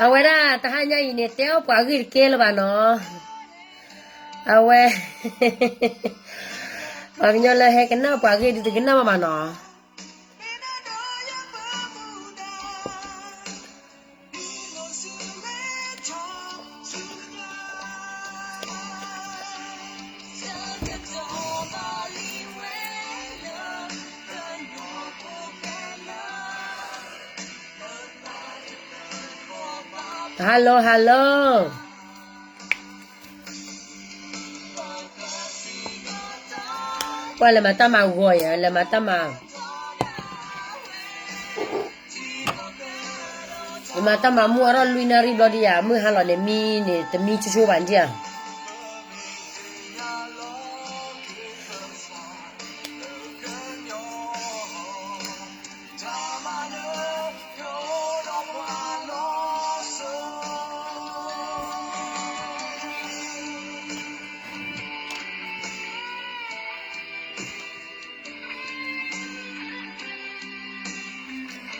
အဝဲဒၣ်တဟါညါအံၤန့ၣ် တဲအီၣ်ပှၤဂ့ၢ်တကဲလၢၤဘၣ်နီၤ. အဝဲ ပှၤကညီလၢဟဲကနၣ်ပှၤဂ့ၢ်ဒုးတကနၣ်ဘၣ်ဘၣ်နီၤ. Hello hello. ပှၤလဲၤမၤတၢ်မၤဂီၤယၤ လဲၤမၤတၢ်မၤ ယမၤတၢ်မၤမူအထီၣ်လွံၢ်နၣ်ရံၣ်ဘျီဒံးဧါ, မုၢ်ဟါလီၤန့ၣ်မံန့ၣ် တမံဆိဆိဘၣ်ဒံးဧါ.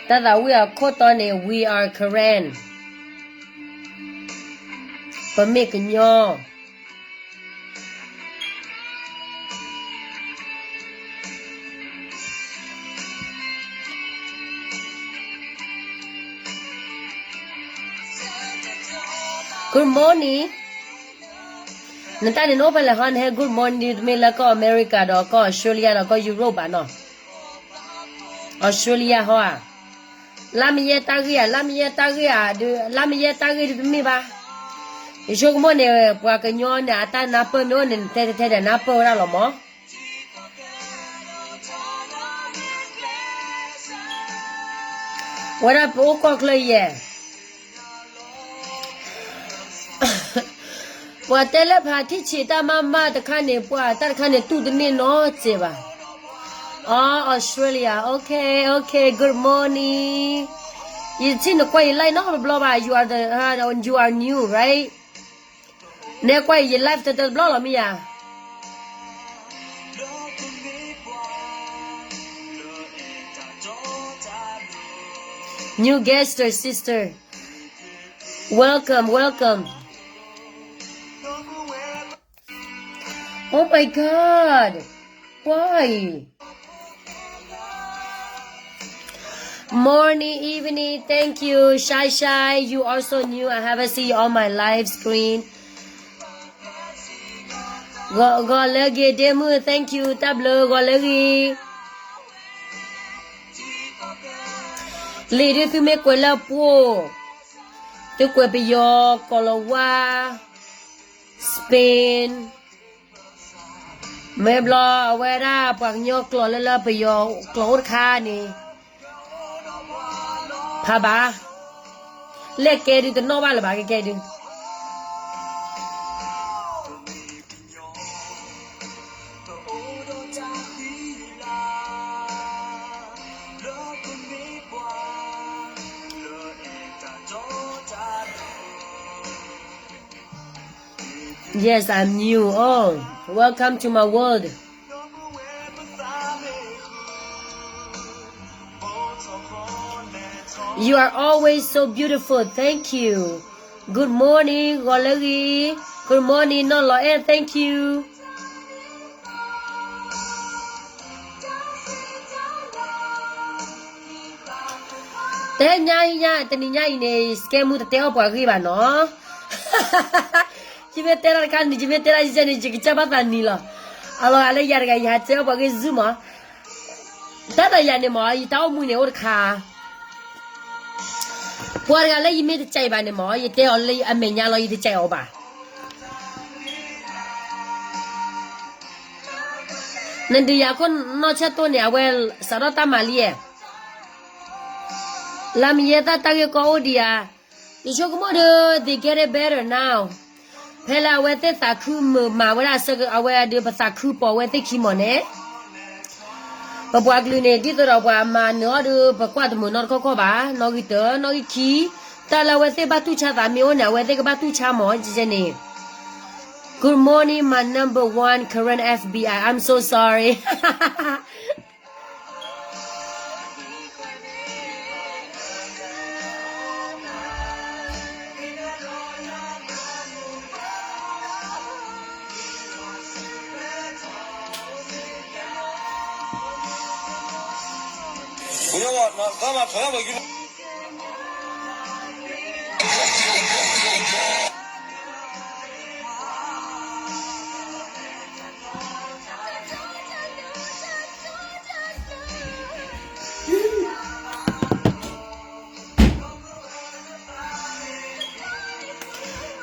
တၢ်သးဝံၣ်အခိၣ်တီန့ၣ် we are Karen, ပမ့ၢ်ကညီ. Good morning. နတၢ်န့ၣ်နအိၣ်ဖဲလဲၣ်ဟီ နဟဲ good morning တမ့ၢ်လၢကီၢ် America ဒီးကီၢ် Australia ဒီးကီၢ် Europe ဘၣ်နီၤ. Australia ဟီဧါ. လါမယဲတၢ်ဂ့ၢ်ဧါ, လါမယဲတၢ်ဂ့ၢ်ဧါ, လါမယဲတၢ်ဂ့ၢ်ဒုးတမ့ၢ်ဘၣ်. ယဆိကမိၣ်န့ၣ် ပှၤကညီန့ၣ် အတၢ်နၢ်ပၢၢ်မ့ၢ်အိၣ်န့ၣ် နတဲတထဲဒီးနၢ်ပၢၢ်ဝဲဒၣ်လီၤမး. ဝဲဒၣ်ပအိၣ်ကီၢ်ချၢယဲၢ် ပှၤတဲလၢဖးထံၣ်ဆံးတၢ်မၤမၤတခါန့ၣ် ပှၤတၢ်တခါန့ၣ် တူၢ်တန့ၢ်နီတစဲးဘၣ်. အီ Australia, okay, okay, good morning. ယထံၣ်နကွၢ်ယ live နီတဘျီဘၣ်, you are the, uh, you are new, right? နဲကွၢ်ယ live တတဘျီလီၤမ့ၢ်ဧါ. New guest, sister. Welcome, welcome. Oh my God. Why? Morning, evening. Thank you, Shai Shai. You also new. I haven't seen you on my live screen. ဂီၤလၢဂ့ၤ ဒ့မုၣ်, thank you, တၢ်ဘျုး ဂီၤလၢဂ့ၤ. လံာ်ဒုးသုမ့ၢ်ကွဲးလၢပှိၢ်, သုကွဲးပယီၤ, ကီၢ်လီၤဝါ, Spain, မ့ၢ်ဘျီအဝဲဒၣ်ပှၤကညီကျိာ်လၢလၢ ပယီၤကျိာ်အိၣ်တခါန့ၣ် ဖးဘၣ်, လဲၣ်ကဲဒုးတနီၣ်ဘၣ်လၢၤဘၣ် ကဲကဲဒုး. Yes, I'm new. Oh, welcome to my world. You are always so beautiful. Thank you. Good morning, ဂီၤလၢဂ့ၤ. Good morning, နီၢ်လီၤအဲၣ်, thank you. တညါအံၤညါ တနံၤညါအံၤန့ၣ် စကဲမူတတဲအီၣ်ပှၤဂ့ၢ်ဘၣ်နီၤ. ယမ့ၢ်တဲတၢ်တခါန့ၣ် ယမ့ၢ်တဲတၢ်ယဲန့ၣ် ယကစၢ်ဘၣ်သးနံၤလီၤ. အလီၤဂာ်လၢယၤတဂၤ ယဟးတဲအီၣ်ပှၤဂ့ၢ် Zoom မး. တၢ်ဒီးယၤန့ၣ်မး ယတၢ်အိၣ်မူန့ၣ်အိၣ်တခါ ပှၤတဂၤလၢယမ့ၢ်တကဲဘၣ်န့ၣ်မး ယတဲအီၤလၢအမဲာ်ညါလီၤ ယတကဲအီၤဘၣ်. နဒုးယၤခိၣ်နီၢ်ဆၢတိၢ်န့ၣ် အဝဲစးထီၣ်တၢ်မၤလံဧါ. လါမယဲတၢ်တၢ်ဂ့ၢ်ကီအိၣ်ဒံးဧါ. ယဆိကမိၣ်ဒီး they get it better now. ဖဲလၢအဝဲသ့ၣ်သးခုမုာ်မၤဝဲဒၣ်အဆၢက အဝဲဒုးပသးခုပိာ်ဝဲသ့ၣ်ခံမီၤန့ၣ် ပပှၤကလုာ်န့ၣ် ဒ်သိးဒီးပှၤမၤနၢၤအီၤဒီး ပကွၢ်တမုာ်နီတခီခီဘၣ်, နီၣ်ဂံၢ်တၢ နီၣ်ဂံၢ်ခံ, တၢ်လၢအဝဲသ့ၣ်ဘၣ်တူၢ်ဆါသးမ့ၢ်အိၣ်န့ၣ် အဝဲသ့ၣ်ကဘၣ်တူၢ်ဆါမီၤ ကဲန့ၣ်. Good morning, my number one Karen F B I. I'm so sorry.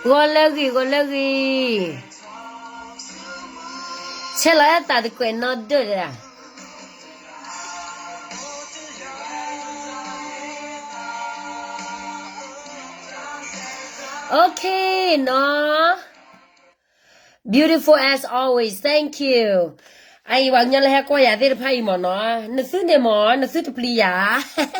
ဂီၤလၢဂ့ၤ, ဂီၤလၢဂ့ၤ, ဆဲးလီၤအဲၣ်သးတကွဲးနီၣ်ဒၢၣ်တဒၣ်. Okay နီၤ, beautiful as always, thank you. အအံၤ ပှၤကညီလၢဟဲကွၢ်ယၤသ့ၣ်တဖၣ်အံၤမ့ၢ်နီၤ, နသုန့ၣ်မ့ၢ် နသုတပျံၤယၤ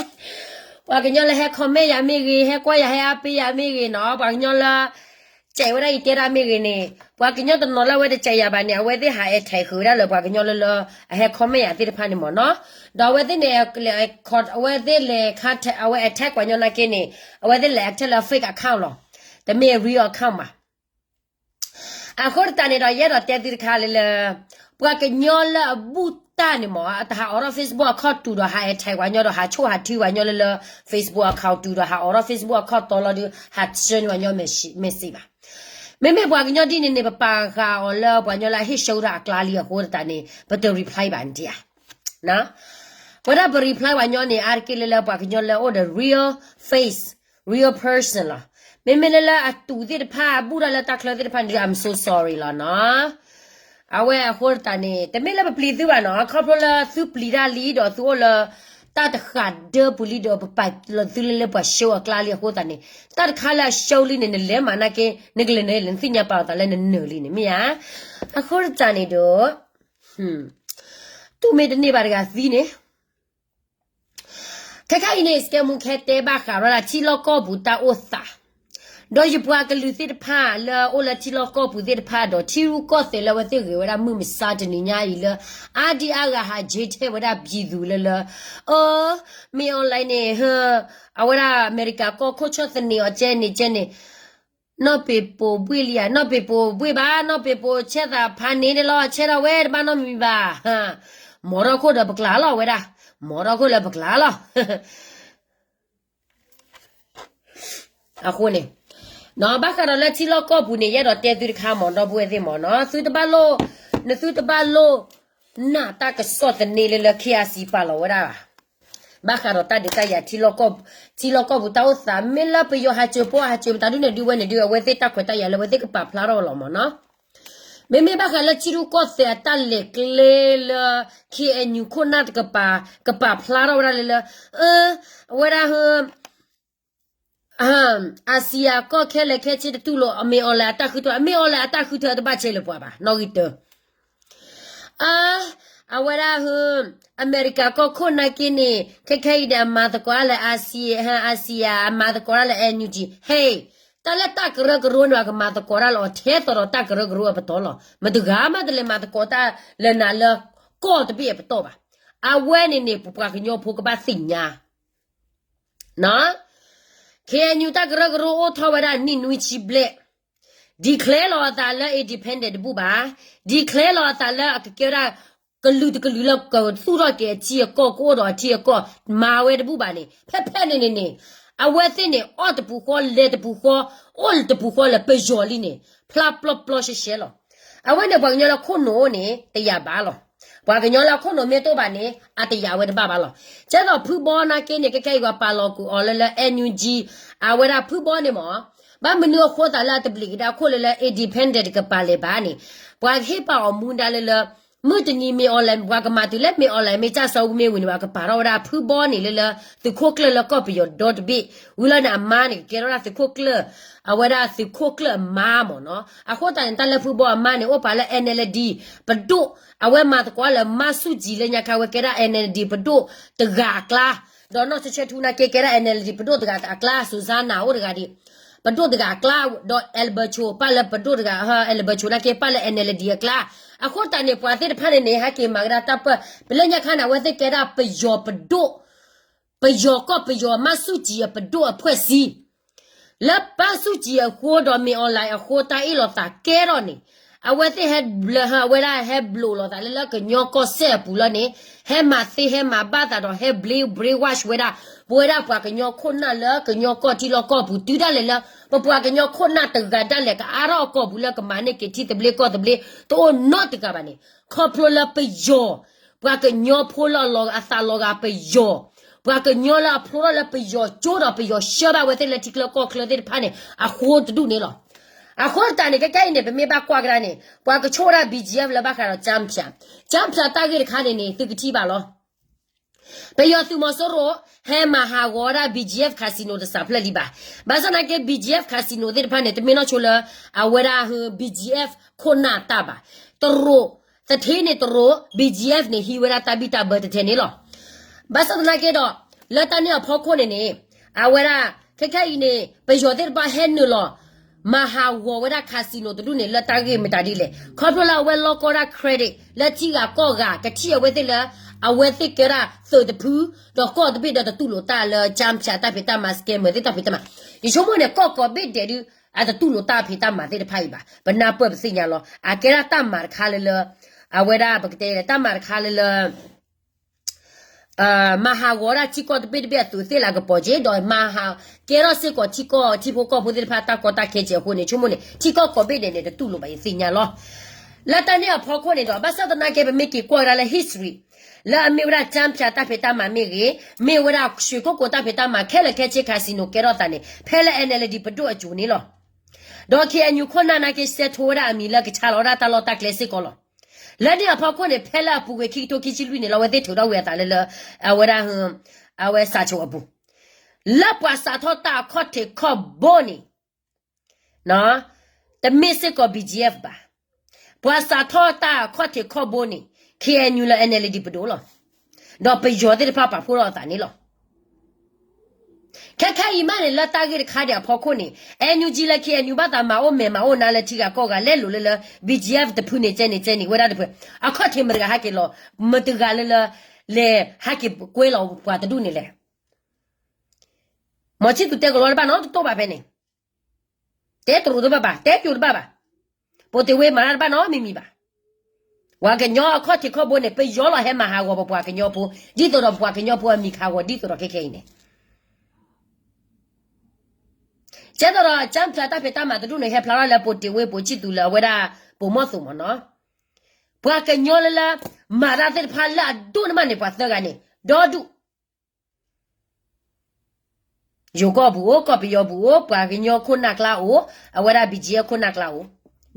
ပှၤကညီလၢဟဲ comment ယၤမ့ၢ်ဂ့ၤ, ဟဲကွၢ်ယၤ ဟဲအါပ့ယၤမ့ၢ်ဂ့ၤနီၤ, ပှၤကညီလၢ ကဲးဝဲဒၣ်အံၤတဲဒၣ်မ့ၢ်ဂ့ၤန့ၣ်, ပှၤကညီတနီၤလၢအဝဲတကဲးယၤဘၣ်န့ၣ် အဝဲသ့ၣ်ဟး attack ဃုာ်ဝဲဒၣ်လၢပှၤကညီလၢလၢ အဟဲ comment ယၤသ့ၣ်တဖၣ်န့ၣ်မ့ၢ်နီၤ, ဒီးအဝဲသ့ၣ်န့ၣ် အဝဲသ့ၣ်လဲၤ အဝဲ attack ပှၤကညီနာ်က့န့ၣ် အဝဲသ့ၣ်လဲၤ attack လၢ fake account လီၤ, တမ့ၢ် real account ဘၣ်. အဃိသတးန့ၣ်ဒီး ယအဲၣ်ဒိးတဲသုတခါလၢလၢ ပှၤကညီလၢအဘူၣ်တၢ်န့ၣ်မ့ၢ် အတဟးအိးထီၣ် Facebook account တုၤဒီးဟး attack ပှၤကညီဒီး ဟးဆိၣ်ဟးထုပှၤကညီလၢလၢ Facebook account တုၤဒီးဟးအိးထီၣ် Facebook account တီလီၤဒုး ဟးဆှၢန့ၢ်ပှၤကညီ message ဘၣ်. မ့မ့ၢ်ပှၤကညီဒ်န့ၣ်န့ၣ် ပပာ်ဃာ်အီၤလၢပှၤကညီလၢအဟ့ၣ်ဆှၢဝဲဒၣ်အကျါလံအဃိသတးန့ၣ် ပတ reply ဘၣ်န့ၣ်ဧါ. ဝဲဒၣ်ပ reply ပှၤကညီန့ၣ် အါတက့ၢ်လၢလၢပှၤကညီလၢအိၣ်ဒီး real face, real person လီၤ. မ့မ့ၢ်လၢလၢအတူးသ့ၣ်တဖၣ် အဘူၣ်တၢ်လၢတၢ်ချၢသ့ၣ်တဖၣ်န့ၣ်ဒီး I'm so sorry လီၤနီၤ. အဝဲအဃိသတးန့ၣ် တမ့ၢ်လၢပပျံၤသုဘၣ်နီၤ, ခီဖျိလၢသုပျံၤတၢ်လံဒီးသုအိၣ်လၢ တၢ်တဃာ်ဒၢပူၤလံဒီးပပာ်လီၤသုလၢလၢပှၤဆှၢအကျါလံအဃိသတးန့ၣ် တၢ်တခါလၢအဆှၢလံန့ၣ် နလဲၤမၤနာ်က့ နကလဲၤနုာ်လံ နသ့ၣ်ညါပာ်အသးလၢနနုာ်လံန့ၣ်မ့ၢ်ဧါ. အဃိသတးန့ၣ်ဒီး တူၢ်မ့ၢ်တန့ၢ်ဘၣ်တဂၤသံန့ၣ် ခဲခါအံၤန့ၣ် စကဲမူခဲတဲဘၣ်ဃးဒီးဒၣ်ထံလီၢ်ကီၢ်ပူၤတၢ်အိၣ်သး, ဒီးယပှၤကလုာ်သ့ၣ်တဖၣ်လၢအအိၣ်လၢထံလီၢ်ကီၢ်ပူၤသ့ၣ်တဖၣ်ဒီး ထံရူၢ်ကီၢ်သဲးလၢအဝဲသ့ၣ်ဂ့ၤဝဲဒၣ်မုၢ်မဆါတနံၤညါအံၤလၢ အါဒံအါဂၤဟးကၠ့ထဲဝဲဒၣ်ပျံၤသူလၢလၢ အၢ မ့ၢ် online န့ၣ် ဟၢ အဝဲဒၣ်အမဲရကၤကီၢ်ခိၣ်ဆီၣ်သနံးအီၤကဲန့ၣ်ကဲန့ၣ် နီၢ်ပ့ၤပိာ်ဘှ့ၣ်လံဧါ, နီၢ်ပ့ၤပိာ်ဘှ့ၣ်ဘၣ်, နီၢ်ပ့ၤပိာ်ဆဲးသးဖးန့ၣ်န့ၣ်လီၤ, ဆဲးထီၣ်ဝဲတဘၣ်နီတမံၤဘၣ်. မီၤထီၣ်ခိၣ်ဒီးပကျါလီၤဝဲဒၣ်, မီၤထီၣ်ခိၣ်လၢပကျါလီၤ. အဃိန့ၣ် ဘၣ်ဃးဒီးလၢထံလီၢ်ကီၢ်ပူၤန့ၣ် ယအဲၣ်ဒိးတဲသုတခါမ့ၢ် ဒီပုၢ်ဝဲၢ်သ့ၣ်မ့ၢ်နီၤ, သုတဘၣ်လိၣ်, နသုတဘၣ်လိၣ်နာ်တၢ်ကစီၣ်သန့လၢလၢ KIC ပာ်လီၤဝဲဒၣ်ဘၣ်. ဘၣ်ဃးဒီးတၢ်ဒုးတၢ်ယၤ ထံလီၢ်ကီၢ်ပူၤတၢ်အိၣ်သး မ့ၢ်လၢပယီၤဟးစၢၤပီၢ်ဟးစၢၤ မတၤဒုန့ၣ်ဒုဝဲန့ၣ်ဒု အဝဲသ့ၣ်တၢ်ခွဲးတၢ်ယာ်လၢအဝဲသ့ၣ်ကပာ်ဖျါထီၣ်လီၤမ့ၢ်နီၤ. မ့မ့ၢ်ဘၣ်ဃးလၢထံရူၢ်ကီၢ်သဲးအတၢ်လဲၤကျဲလၢ KNU ခိၣ်နၢ်တကပၤ ကပာ်ဖျါထီၣ်ဝဲဒၣ်လၢလၢ အၢ အဝဲဒၣ် အၤစံယၤကီၢ်ခဲလၢာ်ခဲဆ့တတူၢ်လိာ် အမ့ၢ် online အတၢ်ဃုထၢ, အမ့ၢ် online အတၢ်ဃုထၢတဘၣ်ဆဲးလၢပှၤဘၣ် နီၣ်ဂံၢ်တၢ, အၢ အဝဲဒၣ် အမဲရကၤကီၢ်ခိၣ်နာ်က့န့ၣ် ခဲခဲအံၤန့ၣ် အမၤသကိးတၢ်လၢ အၤစံယၤ အမၤသကိးတၢ်လၢ NUG ဟဲ တၢ်လၢတၢ်ကရၢကရိန့ၣ် ပှၤကမၤသကိးတၢ်လီၤ ထဲသိးဒီးတၢ်ကရၢကရိအပတီၢ်လီၤ. မတဂၤမးတလဲၤမၤသကိးတၢ်လၢနၤလၢကီၢ်တဘ့ၣ်အပတီၢ်ဘၣ်. အဝဲန့ၣ်န့ၣ် ပပှၤကညီဖိကဘၣ်သ့ၣ်ညါ KNU တၢ်ကရၢကရိအိၣ်ထီၣ်ဝဲဒၣ်နံၣ်နွံဆံဘျဲၣ်, declare လီၤအသးလၢ independent တဘူၣ်ဘၣ်, declare လီၤအသးလၢအကကဲဝဲဒၣ် ကလုာ်တကလုာ်လၢကသူၣ်ထီၣ်က့ၤအထံအကီၢ် ကအိၣ်ဒီးအထံအကီၢ် မၤဝဲတဘူၣ်ဘၣ်န့ၣ် ဖဲဖဲန့ၣ်န့ၣ်န့ၣ် အဝဲသ့ၣ်န့ၣ် အီၣ်တပူၤဃီ လဲၤတပူၤဃီ အိၣ်တပူၤဃီလၢပယီၤလံန့ၣ် ဖျါပျီပျီရှဲရှဲလီၤ. အဝဲန့ၣ်ပှၤကညီလၢခိၣ်နူာ်အိၣ်န့ၣ် တယာ်ဘၣ်လီၤ. ပှၤကညီလၢအခိၣ်နူာ်မ့ၢ်တအိၣ်ဘၣ်န့ၣ် အတယာ်ဝဲတဘၣ်ဘၣ်လီၤ. ကဲသိးဖုဘီနာ်က့န့ၣ် ခဲခဲအံၤပှၤပာ်လီၤကွံာ်အီၤလၢလၢ NUG အဝဲဒၣ်ဖုဘီန့ၣ်မ့ၢ် ဘၣ်မနုၤအဃိသတးလၢအတဘျံးကဒါခိၣ်လၢလၢ independent ကပာ်လဲၤဘၣ်န့ၣ် ပှၤကဟ့ၣ်ပာ်အီၤမူဒါလၢလၢ မုၢ်တနံၤမ့ၢ် online ပှၤကမၤတုၤလၢမ့ၢ် online မ့ၢ်ကစၢ်စီၤဝူမ့ၢ်ဝံၤန့ၣ် ပှၤကပာ်ထီၣ်ဝဲဒၣ်ဖုဘီန့ၣ်လၢလၢ သုးခိၣ်ကျၢၢ်လၢကီၢ်ပယီၤဒီတဘ့ၣ် ဝံၤလီၤန့ၣ် အမါန့ၣ် ကကဲထီၣ်ဝဲဒၣ်သုးခိၣ်ကျၢၢ် အဝဲဒၣ်သုးခိၣ်ကျၢၢ်အမါမ့ၢ်နီၤ. အဃိသတးန့ၣ် တၢ်လၢဖုဘီအမါန့ၣ် အိၣ်ပာ်လၢ NLD ပဒိၣ် အဝဲမၤသကိးလၢမါဆူၣ်ကၠံလၢညါခါ အဝဲကဲဒၣ် NLD ပဒိၣ်တဂၤအကျါ, ဒီးနီၢ်ဆၢဆၢထူနာ်က့ ကဲဒၣ် NLD ပဒိၣ်တဂၤအကျါ, စူၤစါနၤအိၣ်တဂၤဒံး ပဒိၣ်တဂၤအကျါ, ဒီး Alberto ပၢ်လၢပဒိၣ်တဂၤ, Alberto နာ်က့ ပၢ်လၢ NLD အကျါ. အဃိသတးန့ၣ် ပှၤသ့ၣ်တဖၣ်န့ၣ်န့ၣ် ဟဲက့ၤမၤကဒါတၢ်ပၢၢ် ပလၢညါခါန့ၣ် အဝဲသ့ၣ်ကဲဒၣ်ပယီၤပဒိၣ်, ပယီၤကီၢ်ပယီၤမါဆူၣ်ကၠံအပဒိၣ်အဖွဲ့အစည်း လၢမါဆူၣ်ကၠံအဃိဒီးမ့ၢ် online အဃိ တၢ်အ့ၣ်လိာ်သးကဲထီၣ်န့ၣ်, အဝဲသ့ၣ်ဟဲဘျၢ အဝဲဒၣ်ဟဲဘျိးလိာ်သးလၢ လၢကညီကီၢ်စဲၣ်အပူၤလီၤန့ၣ်, ဟဲမၤသ့ဟဲမၤဘၣ်သးဒီး ဟဲ brain- brainwash ဝဲဒၣ် ပဝဲဒၣ်ပှၤကညီခိၣ်နၢ်လၢ ကညီကီၢ်ထံလီၢ်ကီၢ်ပူၤ တုၤဒၣ်လဲာ်လၢ ပပှၤကညီခိၣ်နၢ်တဂၤဒၣ်လဲာ် ကအါထီၣ်အကီၢ်ပူၤလၢကမၤန့ၢ်က့ၤထံသဘျ့ကီၢ်သဘျ့ တအိၣ်နီတဂၤဘၣ်န့ၣ်, ခီဖျိလၢပယီၤ ပှၤကညီဖိလၢအလီၤဂာ်အသးလီၤဂာ်ပယီၤ, ပှၤကညီလၢအဖျိထီၣ်လၢပယီၤကၠိဒီး ပယီၤဆှၢဘၣ်ဝဲသ့ၣ်လၢထံချၢကီၢ်ချၢသ့ၣ်တဖၣ်န့ၣ် အဃိတဒူၣ်န့ၣ်လီၤ. အဃိသတးန့ၣ် ခဲခဲအံၤန့ၣ် ပမ့ၢ်ဘၣ်ကွၢ်ကဒါန့ၣ် ပှၤကဆိၣ်ဝဲဒၣ် BGF လၢဘၣ်ဃးဒီး ကၠၣ်ဖၠၣ်, ကၠၣ်ဖၠၣ်တၢ်ဂ့ၢ်တခါန့ၣ်န့ၣ် သုကထံၣ်ဘၣ်လီၤ. ပယီၤသုးမီၤစိရိၤ ဟဲမၤဟးဂီၤဝဲဒၣ် BGF casino တစးဖျၢၣ်လံဘၣ်. ဘၣ်ဆၣ်သနာ်က့ BGF casino သ့ၣ်တဖၣ်န့ၣ် တမ့ၢ်နီၢ်ဆိလၢ အဝဲဒၣ် BGF ခိၣ်နၢ်တၢ်ဘၣ်. တရူး, သထ့န့ၣ်တရူး BGF န့ၣ် ဟံးဝဲဒၣ်တၢ်ဘံၣ်တၢ်ဘၢတထဲန့ၣ်လီၤ. ဘၣ်ဆၣ်သနာ်က့ဒီး လၢတၢ်န့ၣ်အဖီခိၣ်န့ၣ်န့ၣ် အဝဲဒၣ် ခဲခဲအံၤန့ၣ် ပယီၤသ့ၣ်တဖၣ်ဟဲနုာ်လီၤ မၤဟးဂီၤဝဲဒၣ် casino တဒူၣ်န့ၣ် လၢတၢ်ဂ့ၢ်မတၤဒ်လဲၣ်. ခီဖျိလၢအဝဲလီၢ်ကီၢ်ဒၣ် credit လၢထံဂၤကီၢ်ဂၤ ကထံၣ်အဝဲသ့ၣ်လၢ အဝဲသ့ၣ်ကဲဒၣ်သုးတဖု ဒီးကီၢ်တဘ့ၣ်ဒီးတတူၢ်လိာ်တၢ်လၢ ကၠၣ်ဖၠၣ်တၢ်ဖံးတၢ်မၤ scammer သ့ၣ်တၢ်ဖံးတၢ်မၤ. ယဆိကမိၣ်န့ၣ် ကီၢ်ကိးဘ့ၣ်ဒဲးဒုး အတတူၢ်လိာ်တၢ်ဖံးတၢ်မၤသ့ၣ်တဖၣ်အံၤဘၣ်. ပနၢ်ပၢၢ်ပသ့ၣ်ညါလီၤ. အကဲဒၣ်တၢ်မၤတခါလၢလၢ အဝဲဒၣ်ပကတဲလၢ တၢ်မၤတခါလၢလၢ မၤဟးဂီၤဒၣ်ထံကီၢ်တဘ့ၣ်တဘ့ၣ်အသုးသ့ၣ်လၢကပီၤက့ၤ ဒီးမၤဟးကဲထီၣ်စ့ၢ်ကီးထံကီၢ်ထံဖိကီၢ်ဖိသ့ၣ်တဖၣ်တၢ်ကီတၢ်ခဲကဲးအဃိန့ၣ် ဆိကမိၣ်န့ၣ် ထံကီၢ်ကိးဘ့ၣ်ဒဲးန့ၣ် တတူၢ်လိာ်ဘၣ်ယသ့ၣ်ညါလီၤ. လၢတၢ်န့ၣ်အဖီခိၣ်န့ၣ်ဒီး ဘၣ်ဆၣ်သနာ်က့ ပမ့ၢ်က့ၤကွၢ်ကဒါလၢ history လၢအမ့ၢ်ဝဲဒၣ် ကၠၣ်ဖၠၣ်တၢ်ဖံးတၢ်မၤမ့ၢ်ဂ့ၤ, မ့ၢ်ဝဲဒၣ် ရွှေကုက္ကို တၢ်ဖံးတၢ်မၤခဲလၢာ်ခဲဆ့ casino ကဲထီၣ်သးန့ၣ် ဖဲလၢ NLD ပဒိၣ်အစိၤန့ၣ်လီၤ. ဒီး KNU ခိၣ်နၢ်နာ်က့ ဆဲးထိဝဲဒၣ်အမံၤလၢကဆါလီၤဝဲဒၣ်တၢ်လီၢ်တၢ်ကျဲစ့ၢ်ကီးလီၤ. လၢန့ၣ်အဖီခိၣ်န့ၣ် ဖဲလၢအပူၤကွံာ်ခံကထိခံဆံလွံၢ်န့ၣ်လီၤ အဝဲသ့ၣ်ထုးထီၣ်ဝံၤအသးလၢလၢ အဝဲဒၣ် အဝဲစးဆိအပူၤ လၢပှၤစးထီၣ်တၢ်အခီၣ်ထံးခီၣ်ဘိန့ၣ် တမ့ၢ်စ့ၢ်ကီး BGF ဘၣ်. ပှၤစးထီၣ်တၢ်အခီၣ်ထံးခီၣ်ဘိန့ၣ် KNU လၢ NLD ပဒိၣ်လီၤ. ဒီးပယီၤသ့ၣ်တဖၣ်ပာ်ဖှိၣ်ထီၣ်အသးန့ၣ်လီၤ. ခဲခဲအံၤမးန့ၣ် လၢတၢ်ဂ့ၢ်တခါဒံးအဖီခိၣ်န့ၣ် NUG လၢ KNU ဘၣ်သးမၤအိၣ်မဲာ်မၤအိၣ်နါလၢထံဂၤကီၢ်ဂၤ လဲလိာ်လၢလၢ BGF တဖုန့ၣ်ကဲန့ၣ်ကဲန့ၣ် ဝဲဒၣ်တဖု အခီၣ်ထံးမတၤတဂၤဟဲက့ၤလီၤ မတၤတဂၤလၢလၢ လဲၤဟဲက့ၤကွဲလီၤပှၤတဒူၣ်န့ၣ်လဲၣ်. မီၤဆံၣ်သူးတဲကလီတဘၣ်နီတတိၢ်ဘၣ်ဖဲန့ၣ် တဲတရူးတဘၣ်ဘၣ် တဲယိၤတဘၣ်ဘၣ်. ပိာ်တ့ၢ်ဝ့မၤတၢ်တဘၣ်နီတမံၤမံၤဘၣ်. ပှၤကညီအခီၣ်ထံးခီၣ်ဘိန့ၣ် ပယီၤလီၤဟဲမၤဟးဂီၤပပှၤကညီဖိ ဒ်သိးဒီးပပှၤကညီဖိအမံၤကဟးဂီၤ ဒ်သိးဒီးခဲခဲအံၤန့ၣ် ကဲသိးဒီး ကၠၣ်ဖၠၣ်တၢ်ဖံးတၢ်မၤတဒူၣ်န့ၣ် ဟဲဖျါထီၣ်လၢပိာ်တ့ၢ်ဝ့ပိာ်ဆံၣ်သူးလၢအဝဲဒၣ် ပိာ်မီၢ်သိးမးနီၤ. ပှၤကညီလၢလၢ မၤတၢ်သ့ၣ်တဖၣ်လၢအဒိၣ်န့ၢ်မးန့ၣ် ပှၤသၢဂၤန့ၣ် ဒီဒူၣ် ယိၤကီၢ်ပူၤအိၣ် ကီၢ်ပယီၤပူၤအိၣ် ပှၤကညီခိၣ်နၢ်ကျါအိၣ် အဝဲဒၣ် BGF ခိၣ်နၢ်ကျါအိၣ်.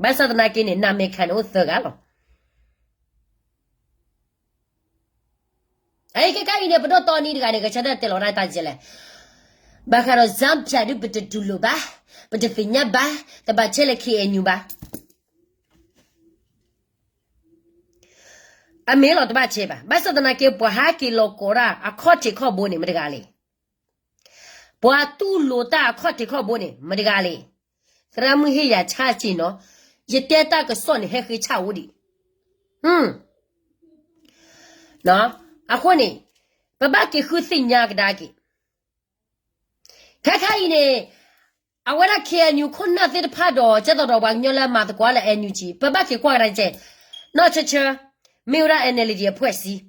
ဘၣ်ဆၣ်သနာ်က့န့ၣ် နမ့ၢ်ခါန့ၣ်အိၣ်သၢဂၤလီၤ. အအံၤခဲခါအံၤန့ၣ် ပဒိၣ်တီနံတဂၤန့ၣ် ကဆၢထၢၣ်တဲလီၤတၢ်တၢ်ကဲလဲၣ်. ဘၣ်ဃးဒီးကၠၣ်ဖၠၣ်ဒုး ပတတူၢ်လိာ်ဘၣ်, ပတသ့ၣ်ညါဘၣ်, တဘၣ်ဆဲးလၢ KNU ဘၣ်. အမ့ၢ်လီၤတဘၣ်ဆဲးဘၣ်. ဘၣ်ဆၣ်သနာ်က့ ပှၤဟဲက့ၤလီၤကိးတၢ်အခီၣ်ထံးခီၣ်ဘိန့ၣ် မတၤတဂၤလဲၣ်. ပှၤတူၢ်လိာ်တၢ်အခီၣ်ထံးခီၣ်ဘိန့ၣ် မတၤတဂၤလဲၣ်. သရၣ်မုၣ်ဟ့ၣ်ယၤဆၣ်စ့ၢ်နီၤ, ယတဲတၢ်ကစီၣ်န့ၣ် ဟဲဃ့ဆၣ်အိၣ်ဒံး. အဃိန့ၣ် ပဘၣ်က့ၤဃုသ့ၣ်ညါကဒါက့ၤ ခဲခါအံၤန့ၣ် အဝဲဒၣ် KNU ခိၣ်နၢ်သ့ၣ်တဖၣ်ဒီး ကဲသိးဒီးပှၤကညီလၢမၤသကိးလၢ NUG ပဘၣ်က့ၤကွၢ်ကဒါက့ၤ နီၢ်ဆၢဆၢ မ့ၢ်ဝဲဒၣ် NLD အဖွဲ့အစည်း,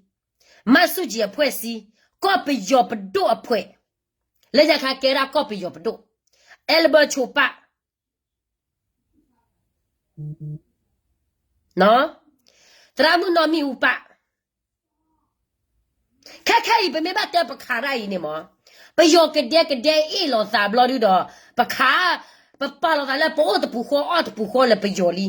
မဆူၣ်ကၠံၣ် အဖွဲ့အစည်း, ကီၢ်ပယီၤပဒိၣ်အဖွဲ့, လၢညါခါကဲဒၣ်ကီၢ်ပယီၤပဒိၣ်, အဲလဘၢၣ်ဆိးပၢ် သရၣ်မုၣ်နီၢ်မံၣ်အူပၢ်, ခဲခဲအံၤ ပမ့ၢ်ဘၣ်တဲပခးတၢ်အံၤန့ၣ်မး, ပယီၤကဒဲကဒဲအ့ၣ်လိာ်သးဘျီဒုဒီး ပခး, ပပာ်လီၤသးလၢပအိၣ်တပူၤဃီအီၣ်တပူၤဃီလၢပယီၤလံ.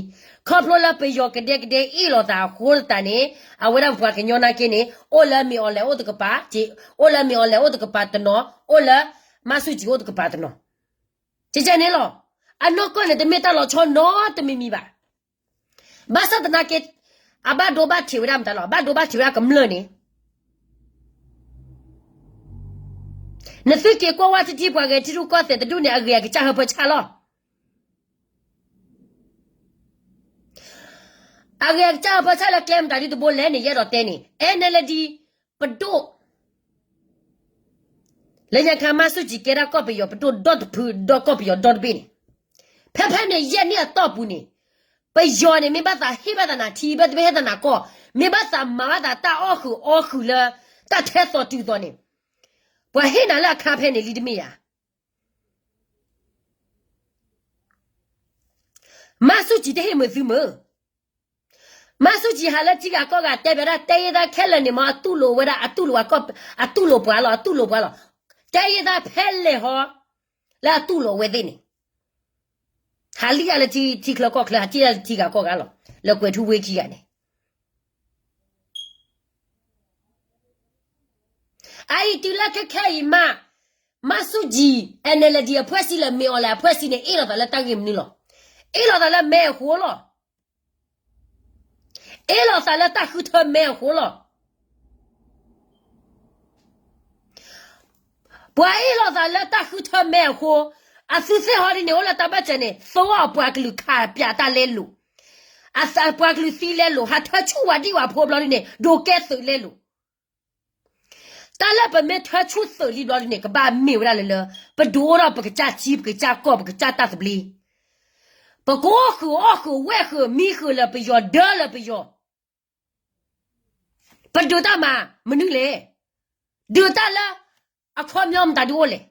ခီဖျိလၢပယီၤကဒဲကဒဲအ့ၣ်လိာ်သးအဃိသတးန့ၣ် အဝဲဒၣ်ပပှၤကညီနာ်က့န့ၣ် အိၣ်လၢမ့ၢ်အီၤလဲၤအိၣ်တကပၤ, အိၣ်လၢမ့ၢ်အီၤလဲၤအိၣ်တကပၤတနီၤ, အိၣ်လၢ မဆူၣ်ကၠံၣ်အိၣ်တကပၤတနီၤ. ကကဲန့ၣ်လီၤ. အနီၢ်ကီၢ်န့ၣ် တမ့ၢ်တၢ်လီၤဆီနီတမံၤမံၤဘၣ်. ဘၣ်ဆၣ်သနာ်က့ အဘၣ်ဒိဘၣ်ထံးဝဲဒၣ်မတၤလီၤ, အဘၣ်ဒိဘၣ်ထံးဝဲဒၣ်ကမျၢၢ်န့ၣ် နသုက့ၤကွၢ်ဝဲထံထံပှၤဂဲၤထံရူၢ်ကီၢ်သဲးတဒူၣ်န့ၣ် အဂ့ၢ်အကစၢ်ဟၢဖၢဆၣ်လီၤ. အဂ့ၢ်အကစၢ်ဟၢဖၢဆၣ်လၢကျဲမတၤဒ်တဘိလဲၣ်န့ၣ် ယအဲၣ်ဒိးတဲန့ၣ် NLD ပဒိၣ် လၢညါခါ မဆူၣ်ကၠံၣ်ကဲဒၣ်ကီၢ်ပယီၤပဒိၣ်ဒီတဖု ဒီးကီၢ်ပယီၤဒီတဘ့ၣ်န့ၣ်, ဖဲဖဲန့ၣ်ယဲၢ်နံၣ်အတီၢ်ပူၤန့ၣ်, ပယီၤန့ၣ် မ့ၢ်ဘၣ်သးဟ့ၣ်ဘၣ်သးနၤထံ ဘၣ်တမ့ၢ်ဟ့ၣ်သးနၤကီၢ်, မ့ၢ်ဘၣ်သးမၤဘၣ်သးတၢ်အီၣ်ဃုာ်အီၣ်ဃုာ်လၢ တၢ်ထဲသိးတုၤသိးန့ၣ်, ပှၤဟ့ၣ်နၤလၢအခါဖဲန့ၣ်လံတမ့ၢ်ဧါ. မၤဆူၣ်ကံၤတဟ့ၣ်မုာ်သုမုာ်. မၤဆူၣ်ကံၤဟးလၢထံဂၤကီၢ်ဂၤတဲဘၣ်ဒၣ် တဲယဲၢ်သၣ်ခဲလၢာ်န့ၣ်မ့ၢ်အတူၢ်လိာ်ဝဲဒၣ် အတူၢ်လိာ်ဝဲကီၢ် အတူၢ်လိာ်ပှၤလီၤ အတူၢ်လိာ်ပှၤလီၤ. တဲယဲၢ်သၣ်ဖဲလဲၣ်ဟီ လၢအတူၢ်လိာ်ဝဲသ့ၣ်န့ၣ် ဟးလံၣ်အါလၢထံချၢကီၢ်ချၢ ဟးစံၣ်လၢထံဂၤကီၢ်ဂၤလီၤ လၢကွဲၤထူဝ့ခံဂၤန့ၣ် အအံၤတုၤလၢခဲခဲအံၤမး, မၤဆူၣ်ကံၤ NLD အဖွဲ့အစည်းလၢ မင်းအောင်လှိုင် အဖွဲ့အစည်းန့ၣ် အ့ၣ်လိာ်သးလၢတၢ်ဂ့ၢ်မနုၤလီၤ. အ့ၣ်လိာ်သးလၢမဲအဃိလီၤ. အ့ၣ်လိာ်သးလၢတၢ်ဃုထၢမဲအဃိလီၤ. ပှၤအ့ၣ်လိာ်သးလၢတၢ်ဃုထၢမဲအဃိ, အသုသ့ၣ်ဟီဒ်န့ၣ် အိၣ်လၢတၢ်ဘၢၣ်စၢၤန့ၣ် သိအီၤပှၤကလုာ်ခးပၠးတၢ်လဲလိာ်, အပှၤကလုာ်သံလဲလိာ်, ဟးထၢဆူၣ်ဝဲဒံၣ်ဝဲဖိဘျီဒ်န့ၣ် ဒိးကဲသုးလဲလိာ်. တၢ်လၢပမ့ၢ်ထၢဆူၣ်သုးလံဘျီဒ်န့ၣ် ကဘၣ်မ့ၢ်ဝဲဒၣ်လၢလၢ ပဒုးအိၣ်ထီၣ်ပကစၢ်ထံ ပကစၢ်ကီၢ် ပကစၢ်တၢ်သဘျ့, ပကအိၣ်ဃုာ်အီၣ်ဃုာ်ဝဲၢ်ဃုာ်မံဃုာ်လၢပယီၤ ဒၢလၢပယီၤ ပဒုးတၢ်မၤမနုၤလဲၣ်. ဒုးတၢ်လၢအခီပညီမတၤဒုးအိၣ်လဲၣ်.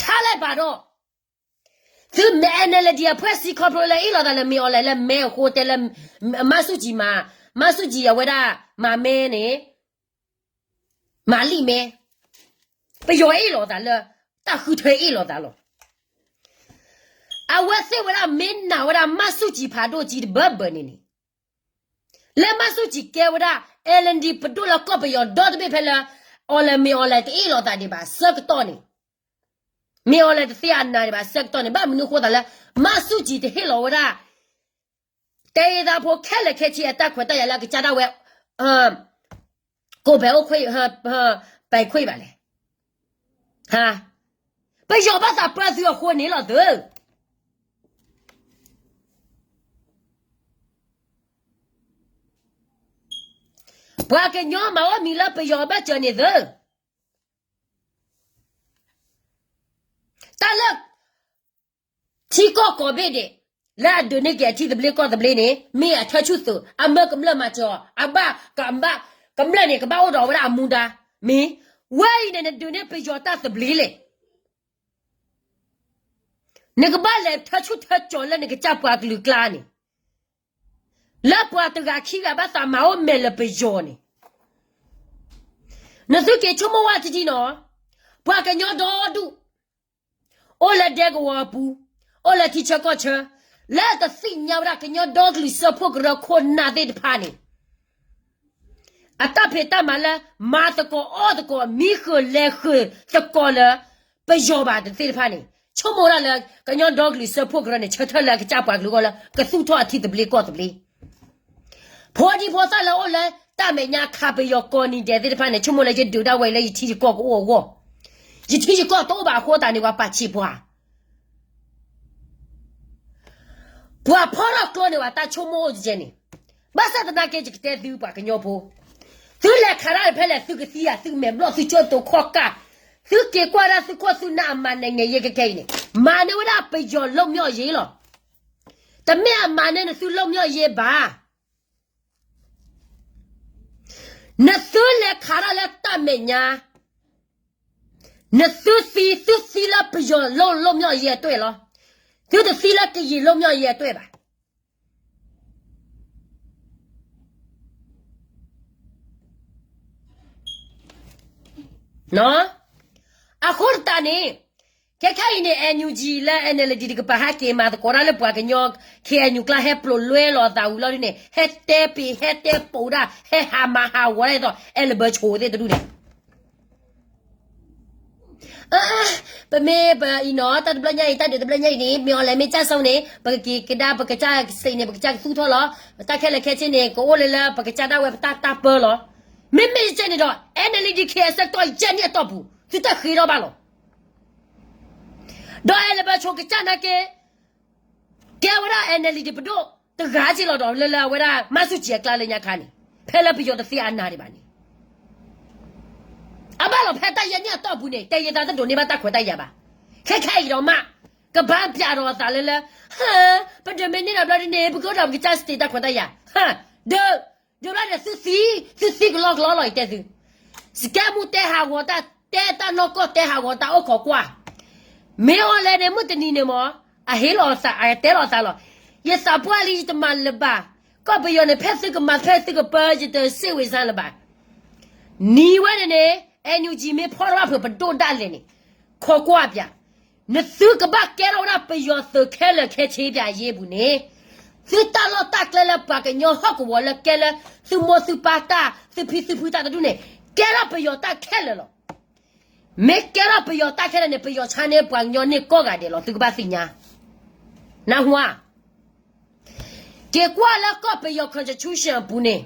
ထါလဲၣ်ဘၣ်ဒီး, သုမဲ NLD အဖွဲ့အစည်း ခီဖျိလၢအ့ၣ်လိာ်သးလၢ မင်းအောင်လှိုင် လၢမဲအဃိတဲလၢ မၤဆူၣ်ကံၤမၤ, မၤဆူၣ်ကံၤအဝဲဒၣ်မၤမဲန့ၣ် မၤလံာ်မဲ, ပယီၤအ့ၣ်လိာ်သးလၢ တၢ်ဃုထၢအ့ၣ်လိာ်သးလီၤ. အဝဲသ့ၣ်ဝဲဒၣ်မ့ၢ်နာ်ဝဲဒၣ်မၤဆူၣ်ကံၤဖးဒိၣ်ကံၤတဘၢဘၢန့ၣ်န့ၣ်, လၢမၤဆူၣ်ကံၤကဲဝဲဒၣ် NLD ပဒိၣ်လၢကီၢ်ပယီၤဒီတဘ့ၣ်ဖဲလၢ အီၤလဲၣ် မင်းအောင်လှိုင် တအ့ၣ်လိာ်သးဒံးဘၣ်ဆၢကတီၢ်န့ၣ်, မင်းအောင်လှိုင် တသ့အနၤဒံးဘၣ်ဆၢကတီၢ်န့ၣ် ဘၣ်မနုၤဃိသးလၢ မၤဆူၣ်ကံၤတဟ့ၣ်လီၤဝဲဒၣ် တၢ်အ့ၣ်သးဖိခဲလၢာ်ခဲဆ့အတၢ်ခွဲးတၢ်ယာ်လၢအကစၢ်ဒၣ်ဝဲ ကိးဘဲအိၣ်ခွဲး ပဲခွဲးဘၣ်လဲၣ်. ပယီၤဘၣ်သးပၢသုအဃိန့ၣ်လီၤသု. ပှၤကညီမၤဝဲမံၤလၢပယီၤဘၢၣ်စၢၤန့ၣ်သု, တၢ်လၢ ထံကီၢ်ကိးဘ့ၣ်ဒဲး လၢအဒုးန့ၢ်က့ၤအထံသဘျ့ကီၢ်သဘျ့န့ၣ် မ့ၢ်အထၢဆူၣ်သုး အမၢကမျၢၢ်မၤစၢၤအီၤ အဘၣ်ကဘၣ် ကမျၢၢ်န့ၣ် ကဘၣ်အိၣ်ဒီးဝဲဒၣ်အမူဒါ, မ့ၢ် ဝဲအံၤန့ၣ် နဒုးန့ၢ်ပယီၤတၢ်သဘျ့လဲၣ်. နကဘၣ်လဲၤထၢဆူၣ်ထၢကၠီၤလၢနကစၢ်ပှၤကလုာ်ကျါန့ၣ်, လၢပှၤတဂၤခံဂၤဘၣ်သးမၤအိၣ်မဲာ်လၢပယီၤန့ၣ်, နသုက့ၤဆိကမိၣ်ဝဲတဒ်နီၤ, ပှၤကညီဒီဒူၣ် အိၣ်လၢဒဲကဝီၤအပူၤ, အိၣ်လၢထံဆၢကီၢ်ဆၢ, လၢတသ့ၣ်ညါဝဲဒၣ်ကညီဒီကလုာ်စၢဖှိၣ်ကရၢခိၣ်နၢ်သ့ၣ်တဖၣ်န့ၣ် အတၢ်ဖံးတၢ်မၤလၢ မၤသကိးအီၣ်သကိး မံဃုာ်လဲၤဃုာ်သကိးလၢ ပယီၤဘၣ်တသ့ၣ်တဖၣ်န့ၣ် ဆိကမိၣ်ဒၣ်လၢ ကညီဒီကလုာ်စၢဖှိၣ်ကရၢန့ၣ် ဆၢထၢၣ်လၢအကစၢ်ပှၤကလုာ်အဂီၢ်လၢ ကသူၣ်ထီၣ်အထံသဘျ့ကီၢ်သဘျ့ ဖိဒံဖိသၣ်လၢအိၣ်လၢတၢ်မဲာ်ညါခးပယီၤကိးနံၤဒဲးသ့ၣ်တဖၣ်န့ၣ် ဆိကမိၣ်လၢယဒုးဒၣ်ဝဲလၢယထံယကီၢ်ကအိၣ်အဂီၢ်, ယထံယကီၢ်တအိၣ်ဘၣ်အဃိသတးန့ၣ် ပှၤပာ်ဆံးပှၤ ပှၤဖီထီၣ်ကျိန့ၣ် ပှၤတၢ်ဆိကမိၣ်အိၣ်ကဲန့ၣ်, ဘၣ်ဆၣ်သနာ်က့ ယကတဲသုပှၤကညီဖိ, သုလဲၤခးတၢ်ဖဲလဲၣ် သုကသံဧါ သုမဲာ်ဘျီၣ် သုကၠိတိၤခီၣ်ကၢ်, သုက့ၤကွၢ်ဒၣ်သုခိၣ်သုနၢ်အမၤနံၤယဲကခဲအံၤန့ၣ် မၤန့ၢ်ဝဲဒၣ်ပယီၤလွတ်မြောက်ရေးလီၤ. တမ့ၢ်အမၤန့ၢ်နသုလွတ်မြောက်ရေးဘၣ်. နသုလဲၤခးတၢ်လၢတၢ်မဲာ်ညါ, နသုသံ သုသံလၢပယီၤလွတ်မြောက်ရေးအသွဲၣ်လီၤ. သုတသံလၢကယံာ်လွတ်မြောက်ရေးအသွဲၣ်ဘၣ်. အဃိသတးန့ၣ် ခဲခါအံၤန့ၣ် NUG လၢ NLD တကပၤဟဲက့ၤမၤသကိးတၢ်လၢပှၤကညီ KNU ကျါ ဟဲပျိးလွဲလီၤအသးဝံၤလီၤဒ်န့ၣ် ဟဲတဲပ့ၤ ဟဲတဲပိာ်ဒၣ် ဟဲဟးမၤဟးဂီၤဒၣ်ဒ်သိး အဲလၢဘၢဆိးသ့ၣ်တဒူၣ်န့ၣ် ပမ့ၢ်ပအံၤနီၤ တၢ်တဘျီညါအံၤ တၢ်ဒုးတဘျီညါအံၤန့ၣ် မ့ၢ်အီၤလဲၣ်မ့ၢ်ကစၢ်စိန့ၣ် ပကက့ၤကဒါပကစၢ်စ့းန့ၣ် ပကစၢ်ကသူၣ်ထီၣ်လီၤ. တၢ်ခဲလၢာ်ခဲဆ့န့ၣ် ကအိၣ်လၢလၢပကစၢ်ဒၣ်ဝဲပတၢ်တၢ်ပၢလီၤ. မ့မ့ၢ်ကဲန့ၣ်ဒီး NLD ခဲအံၤဆၢကတီၢ်ယဲၢ်နံၣ်အတီၢ်ပူၤ သုတၢ်ဃ့ထီၣ်ဘၣ်လီၤ. ဒီးအဲလၢဘၢဆိးကစၢ်နာ်က့ ကဲဝဲဒၣ် NLD ပဒိၣ်တဂၤက့လီၤဒီး လၢလၢအဝဲဒၣ်မၤဆူၣ်ကံၤအကျါလၢညါခါန့ၣ် ဖဲလၢပယီၤတသ့အနၤဒံးဘၣ်န့ၣ် အဘၣ်လီၤဖဲတၢ်ယဲၢ်နံၣ်အတီၢ်ပူၤန့ၣ် တဲယသးတဒိးန့ၢ်ဘၣ်တၢ်ခွဲးတၢ်ယာ်ဘၣ်. ခဲခဲအံၤဒီးမး ကဘၣ်ပျးထီၣ်အသးလၢလၢ, ဟါ, ပဒိးမ့ၢ်န့ၢ်ဒီးဘျီဒ်န့ၣ် ပကအိၣ်ဒီးပကစၢ် state တၢ်ခွဲးတၢ်ယာ်, ဟါ, ဒုး, ဒုးဘျီန့ၣ်သုသံ, သုသံကလီကလီလီၤ ယတဲသု, စကဲမူတဲဟးဂီၤတၢ်, တဲတၢ်နီၢ်ကီၢ် တဲဟးဂီၤတၢ်အိၣ်ခိးကွၢ်, မ့ၢ်အီၤလဲၣ်န့ၣ် မုၢ်တနံၤန့ၣ်မ့ၢ်, အဟ့ၣ်လီၤအသး အတဲလီၤအသးလီၤ, ယသးပှၢ်လံယတမၤလၢၤဘၣ်, ကီၢ်ပယီၤန့ၣ် ဖဲသုကမၤဖဲသုကပၢ ယတစ့ၣ်ဝံၤစၢ်လၢၤဘၣ် နံၤဝဲန့ၣ်န့ၣ် NUG မ့ၢ်ဖီၣ်ထီၣ်ဘၣ်ဖုးပဒိၣ်ဒၣ်လဲာ်န့ၣ်, ခိးကွၢ်ပျး, နသုကဘၣ်ကဲထီၣ်ဝဲဒၣ်ပယီၤသုးခဲလၢာ်ခဲဆ့ပျးအယ့ၢ်အပူၤန့ၣ်, သုတၢ်လီၢ်တၢ်ကျဲလၢပှၤကညီဟီၣ်ကဝီၤလၢကဲလၢ သုမိၢ်သုပၢ်တၢ် သုဖံသုဖုတၢ်တဒူၣ်န့ၣ်, ကဲထီၣ်ပယီၤတၢ်ခဲလၢာ်လီၤ. မ့ၢ်ကဲထီၣ်ပယီၤတၢ်ခဲလၢာ်န့ၣ် ပယီၤဆါန့ၢ်ပှၤကညီန့ၢ်ကိးဂၤဒဲးလီၤ သုကဘၣ်သ့ၣ်ညါ, နၢ်ဟူဧါ က့ၤကွၢ်လၢကီၢ်ပယီၤ constitution အပူၤန့ၣ်,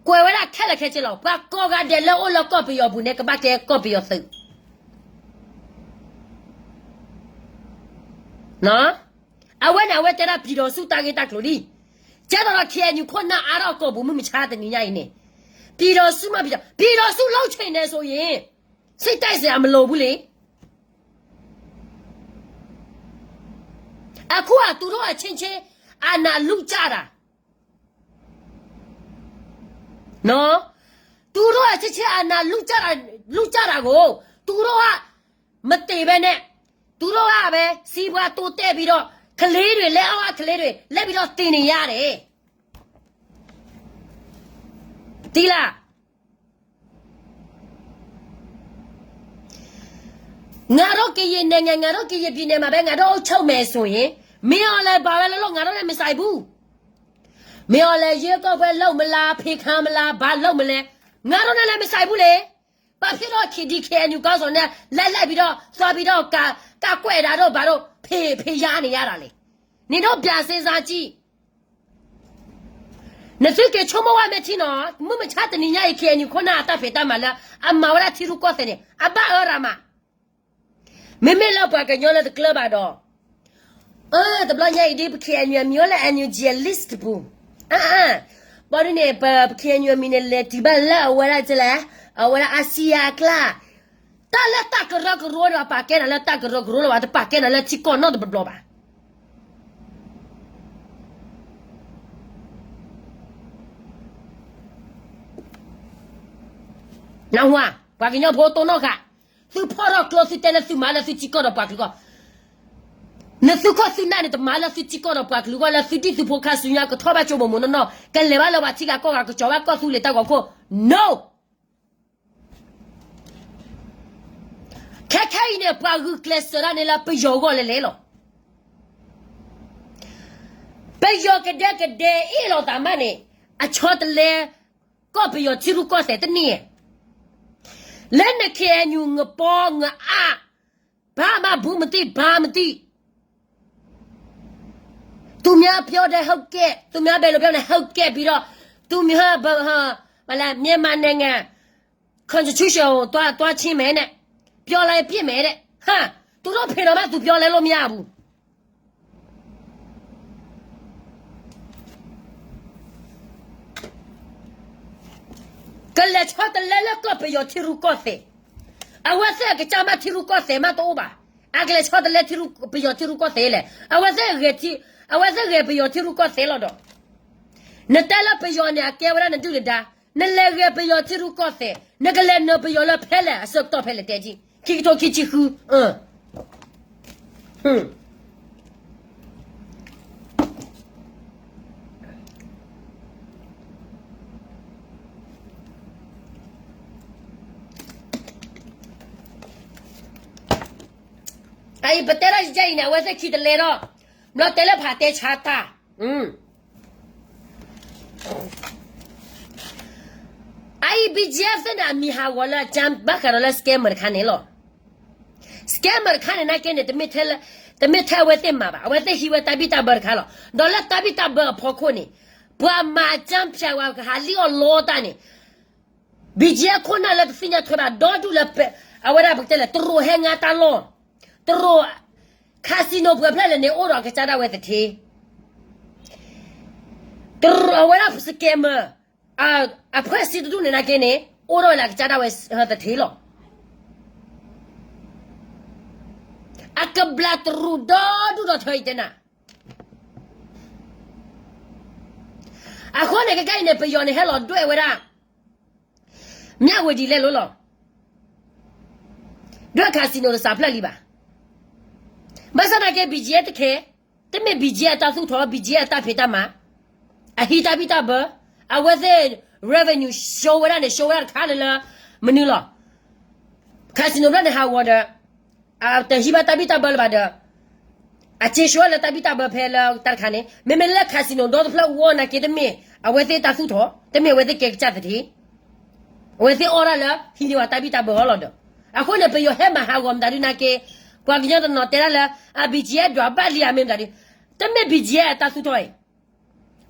ကွဲးဝဲဒၣ်ခဲလၢာ်ခဲဆ့လီၤ. ပှၤကိးဂၤဒဲးလၢအိၣ်လၢကီၢ်ပယီၤအပူၤန့ၣ် ကဘၣ်ကဲကီၢ်ပယီၤသုး, အဝဲန့ၣ် အဝဲတဲဒၣ် ပြည်ထောင်စု တၢ်ဂ့ၢ်တၢ်ကျိၤလံ. ကဲသိးဒီး KNU ခိၣ်နၢ်အါထီၣ်ကီၢ်ပူၤ မုၢ်မဆါတနံၤညါအံၤန့ၣ်, ပြည်ထောင်စု မ့ၢ် ပြည်ထောင်စု လုပ်ချင်တယ်ဆိုရင် စစ်တပ်စရာမလိုဘူးလေ. အခုက သူတို့အချင်းချင်း အာဏာလုကြတာ. နော်။ သူတို့က ချက်ချင်း အာဏာလုကြတာ, လုကြတာကို သူတို့က မတည်ဘဲနဲ့ သူတို့ကပဲ စီးပွားတိုးတက်ပြီးတော့ ကလေးတွေ လက်အောက်ကလေးတွေ လက်ပြီးတော့ တည်နေရတယ်. သိလား? ငါတို့ကရင်နိုင်ငံ ငါတို့ကရင်ပြည်နယ်မှာပဲ ငါတို့အုပ်ချုပ်မယ်ဆိုရင် မင်းအောင်လှိုင် ဘာပဲလုပ်လုပ် ငါတို့နဲ့ မဆိုင်ဘူး. မင်းအောင်လှိုင် ရွေးကောက်ပွဲလုပ်မလား ဖယ်ခံမလား ဘာလုပ်မလဲ ငါတို့နဲ့လည်း မဆိုင်ဘူးလေ. ဘာဖြစ်လို့ KD KNU ခေါင်းဆောင်နဲ့ လက်လိုက်ပြီးတော့ သွားပြီးတော့ က ကကွက်တာတို့ ဘာတို့ ဖယ် ဖယ်ရနေရတာလဲ. နင်တို့ ပြန်စဉ်းစားကြည့်. နသုက့ၤဆိကမိၣ်ဝဲမ့ၢ်ထံနီၤ, မုၢ်မဆါတနံၤညါအံၤ KNU ခိၣ်နၢ်အတၢ်ဖံးတၢ်မၤလၢ အမၤဝဲဒၣ်ထံရူၢ်ကီၢ်သဲးန့ၣ် အဘၣ်အၢရၤမး. မ့မ့ၢ်လၢပှၤကညီလၢတကျၢၤဘၣ်ဒီး, အၢ တဘျီညါအံၤဒ် ပ KNU အမံၤအိၣ်လၢ NUG အ list တပူၤ, အၢ အၢ ဘၣ်ဒ်န့ၣ် ပ KNU အမံၤန့ၣ် လဲၤတုၤဘၣ်လၢအဝဲဒၣ်ကလဲၣ်, အဝဲဒၣ် Asia အကျါ, တၢ်လၢတၢ်ကရၢကရိန့ၣ် ပာ်ကဲနၤလၢတၢ်ကရၢကရိလၢၤဘၣ်, တပာ်ကဲနၤလၢထံကီၢ်နီတဘျီဘၣ်. နၢ်ဟူဧါ, ပှၤကညီဖိတိၢ်နီၣ်ဃာ်, သုဖီၣ်ထီၣ်ကျိ သုတဲလၢသုမၤလၢသုထံကီၢ်ဒီးပှၤကလုာ်ကီၢ်, နသုခိၣ်သုနၢ်န့ၣ် တမၤလၢသုထံကီၢ်ဒီးပှၤကလုာ်ကီၢ် လၢသုဒံၣ်သုဖိခါဆူညါ ကထီၣ်ဘၣ်ကၠိဘိမိၢ်နီၢ်နီၢ် ကလဲၤဘၣ်လၢပှၤထံဂၤကီၢ်ဂၤ ကကၠီၤဘၣ်ကီၢ်သူလ့ၤတၢ်ဂီၤခိၣ်, no. ခဲခဲအံၤန့ၣ် ပှၤဂုာ်ကျဲးစၢးဒၣ်န့ၣ်လၢ ပယီၤအဂီၢ်လဲၣ်လဲၣ်လီၤ. ပယီၤကဒဲကဒဲအ့ၣ်လိာ်သးမးန့ၣ် အဆီတလဲ ကီၢ်ပယီၤထံရူၢ်ကီၢ်သဲးတန့ၢ်ဧါ. လၢန KNU ငပီငအါ, ဘာမှဘူးမသိ ဘာမသိ. သူများပြောတဲ့ ဟုတ်ကဲ့, သူများဘယ်လိုပြောနေ ဟုတ်ကဲ့ ပြီးတော့ သူများ ဘာလဲ မြန်မာနိုင်ငံ constitution ကို သွား သွားချင်းမယ်နဲ့ ပြောလိုက်ပြစ်မယ်တဲ့. ဟာ, သူတို့ဖင်တော်မှ သူပြောလဲလို့မရဘူး. ကလဲၤဆီတလဲလၢကီၢ်ပယီၤထံရူၢ်ကီၢ်သဲး, အဝဲသ့ၣ်အကစၢ်မးထံရူၢ်ကီၢ်သဲးမးတအိၣ်ဘၣ်. အကလဲၤဆီတလဲထံရူၢ် ပယီၤထံရူၢ်ကီၢ်သဲးလဲၣ်. အဝဲသ့ၣ်ဂဲၤထံ, အဝဲသ့ၣ်ဂဲၤပယီၤထံရူၢ်ကီၢ်သဲးလီၤဒီး, နတဲလၢပယီၤန့ၣ် အကဲဝဲဒၣ်နဒုၣ်နဒါ, နလဲၤဂဲၤပယီၤထံရူၢ်ကီၢ်သဲး, နကလဲၤနုာ်ပယီၤလၢဖဲလဲၣ် အဆၢကတီၢ်ဖဲလဲၣ်တဲက့ၤ, ခံကထိခံဆံဃု, အအံၤ ပတဲဒၣ်ယဲအံၤန့ၣ် အဝဲသ့ၣ်ခံတလဲဒီး, ဘျီတဲလၢဖးတဲဆါတၢ်, အအံၤ BGF သ့ၣ်န့ၣ် အမံၤဟးဂီၤလၢအကၠၢဘၣ်ဃးဒီးလၢ scammer တခါန့ၣ်လီၤ. Scammer တခါန့ၣ် နာ်က့န့ၣ် တမ့ၢ်ထဲအဝဲသ့ၣ်မၤဘၣ်, အဝဲသ့ၣ်ဟံးဝဲတၢ်ဘံၣ်တၢ်ဘၢတခါလီၤ. ဒီးလၢတၢ်ဘံၣ်တၢ်ဘၢအဖီခိၣ်န့ၣ်, ပှၤမၤအကၠၢဖၠးဝဲကဟးလံၣ်အီၣ်လီတၢ်န့ၣ် BGF ခိၣ်နၢ်လၢတသ့ၣ်ညါထွဲဘၣ် ဒီဒူၣ်လၢ အဝဲဒၣ်ပကတဲလဲၣ် တရူးဟဲငါတၢ်လီၢ်, တရူး casino ပှဲၤဖျၢၣ်လဲၣ်န့ၣ် အိၣ်ဒီးအကစၢ်ဒၣ်ဝဲသထ့, တရူး အဝဲဒၣ် scammer အဖှဲၣ်စံတဒူၣ်န့ၣ် နာ်က့န့ၣ် အိၣ်ဒီးဝဲလၢအကစၢ်ဒၣ်ဝဲသထ့လီၤ. အကဘျးတရူးဒီဒူၣ်ဒီထၢအံၤတဲနၤ. အဃိန့ၣ် ခဲခါအံၤန့ၣ် ပယီၤန့ၣ်ဟဲလီၤဒွဲၣ်ဝဲဒၣ် မၠၣ်ဝတံၤလဲၣ်လိၤလီၤ. ဒွဲၣ် casino တစးဖျၢၣ်လံဘၣ်. ဘၣ်ဆၣ်သနာ်က့ BGF တခဲ, တမ့ၢ် BGF အတၢ်သူၣ်ထီၣ်, BGF အတၢ်ဖံးတၢ်မၤ, အဟံးတၢ်ဘံၣ်တၢ်ဘၢ, အဝဲသ့ၣ် revenue ရှုံးဝဲဒၣ်န့ၣ် ရှုံးဝဲဒၣ်တခါလၢလၢ မနုၤလီၤ. casino ဖျၢၣ်န့ၣ်ဟးဂီၤဒီး တဟံးဘၣ်တၢ်ဘံၣ်တၢ်ဘၢလၢၤဘၣ်ဒီး အစ့ၢ်ကီးလၢတၢ်ဘံၣ်တၢ်ဘၢဖဲလၢတၢ်တခါန့ၣ် မ့မ့ၢ်လၢ casino ဒီတဖျၢၣ်အဂီၢ်နာ်က့ တမ့ၢ်အဝဲသ့ၣ်တၢ်သူၣ်ထီၣ်, တမ့ၢ်အဝဲသ့ၣ်ကဲကစၢ်သထ့, အဝဲသ့ၣ်အီၣ်ဒၣ်လၢဟံးန့ၢ်ဝဲတၢ်ဘံၣ်တၢ်ဘၢအီၤလီၤဒီး. အဃိန့ၣ် ပယီၤဟဲမၤဟးဂီၤမတၤဒုးနာ်က့, ပှၤကညီတနီၤတဲဒၣ်လၢ အ BGF ဒွးဘၣ်လံဧါ မ့ၢ်မတၤဒုး, တမ့ၢ် BGF အတၢ်သူၣ်ထီၣ်အံၤ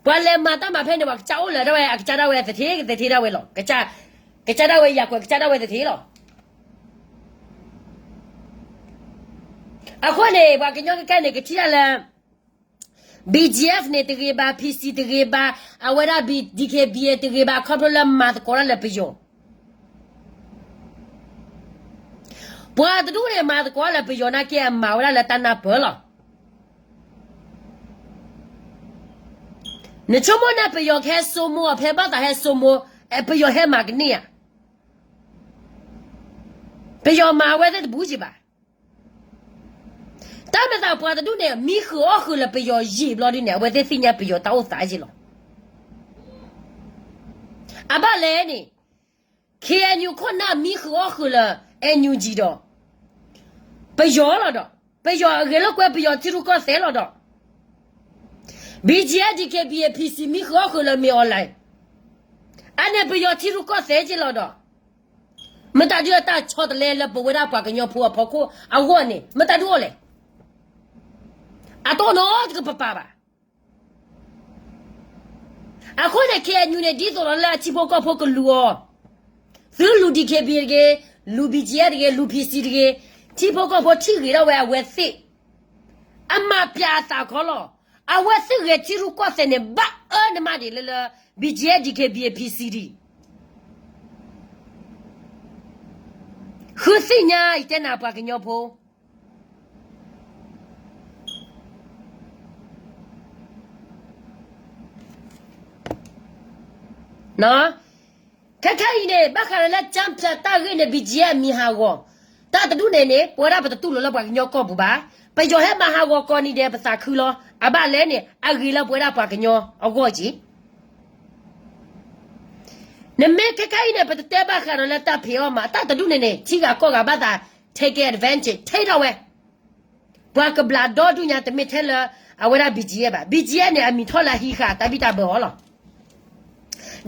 ပှၤလဲၤမၤတၢ်မၤဖဲန့ၣ် ပှၤကစၢ်အိၣ်လၢဒၣ်ဝဲ အကစၢ်ဒၣ်ဝဲသထ့ ကသထ့ဒၣ်ဝဲလီၤ. ကစၢ်ဒၣ်ဝဲယၤကွဲးကစၢ်ဒၣ်ဝဲသထ့လီၤ. အဃိန့ၣ် ပှၤကညီခဲခဲန့ၣ် ကထံၣ်ဒၣ်လၢ BGF န့ၣ်တဂ့ၤဘၣ်, PC တဂ့ၤဘၣ်, အဝဲဒၣ် DKBA တဂ့ၤဘၣ် ခီဖျိလၢမၤသကိးတၢ်လၢပယီၤ ပှၤတဒူၣ်န့ၣ် မၤသကိးလၢပယီၤနာ်က့ အမၤဝဲဒၣ်လၢတၢ်နၢ်ပၢၢ်လီၤ. နဆိကမိၣ်န့ၣ် ပယီၤကဟဲစိမိၤအီၤ ဖဲဘၣ်သးဟဲစိမိၤ, ပယီၤဟဲမၤကန့ၢ်ဧါ. ပယီၤမၤဝဲသ့ၣ်တဘူးက့ၤဘၣ်. တၢ်မၤသးပှၤတဒူၣ်န့ၣ် မံဃုာ်အီၣ်ဃုာ်လၢပယီၤယံာ်ဘျီဒုန့ၣ် အဝဲသ့ၣ်သ့ၣ်ညါပယီၤတၢ်အိၣ်သးက့ၤလီၤ. အဘၣ်လဲၣ်န့ၣ် KNU ခိၣ်နၢ်မံဃုာ်အီၣ်ဃုာ်လၢ NUG ဒီး ပယီၤလီၤဒီး ပယီၤအဂဲၤလိာ်ကွဲ ပယီၤထံရူၢ်ကီၢ်သဲးလီၤဒီး BGF DKBA PC မံဃုာ်အီၣ်ဃုာ်လၢမ့ၢ် online အန့ၣ်ပယီၤထံရူၢ်ကီၢ်သဲးက့ၤလီၤဒီး မတၤဒုးအတၢ်ဆီတလဲလၢပဝဲဒၣ်ပှၤကညီဖိအဖီခိၣ်အဂီၢ်န့ၣ် မတၤဒုးအီၤလဲၣ်. အတအိၣ်နီတကပၤပၤဘၣ်. အဃိန့ၣ် KNU န့ၣ် ဒ်သိးဒီးလၢအထံဖိကီၢ်ဖိကလူၤအီၤ, သုလူၤ DKBA တဂ့ၤ, လူၤ BGF တဂ့ၤ, လူၤ PC တဂ့ၤ, ထံဖိကီၢ်ဖိထံၣ်ဂ့ၤထီၣ်ဝဲအဝဲသ့ၣ် အမၤပျးအသးခီလီၤ. အဝဲသ့ၣ်ဂဲၤထံရူၢ်ကီၢ်သဲးန့ၣ် ဘၣ်အၢနမးဒံးလၢလၢ BGF DKBA PC ဒံး ဃုသ့ၣ်ညါအံၤတဲနၤပှၤကညီဖိ ခဲခါအံၤန့ၣ် ဘၣ်ဃးဒီးလၢ ကၠၢဖၠး တၢ်ဂ့ၢ်န့ၣ် BGF အမံၤဟးဂီၤ, တၢ်တဒူၣ်န့ၣ်န့ၣ် ပဝဲဒၣ်ပတတူၢ်လိာ်လၢပှၤကညီကီၢ်ပူၤဘၣ်. ပယီၤဟဲမၤဟးဂီၤကိးနံၤဒဲး ပသးခုလီၤ. အဘၣ်လဲၣ်န့ၣ် အဂ့ၤလၢပဝဲဒၣ်ပှၤကညီအဂီၢ်က့ၤ နမ့ၢ်ခဲခါအံၤန့ၣ် ပတတဲဘၣ်ဃးဒီးလၢတၢ်ဖံးအီၣ်မၤ တၢ်တဒူၣ်န့ၣ်န့ၣ် ထံဂၤကီၢ်ဂၤဘၣ်သး take advantage ထံၣ်ထီၣ်ဝဲ ပှၤကဘျးဒီဒူၣ်ညါ တမ့ၢ်ထဲလၢအဝဲဒၣ် BGF ဘၣ်. BGF န့ၣ် အမံၤထီၣ်လၢအဟံးဃာ်တၢ်ဘံၣ်တၢ်ဘၢအီၤလီၤ.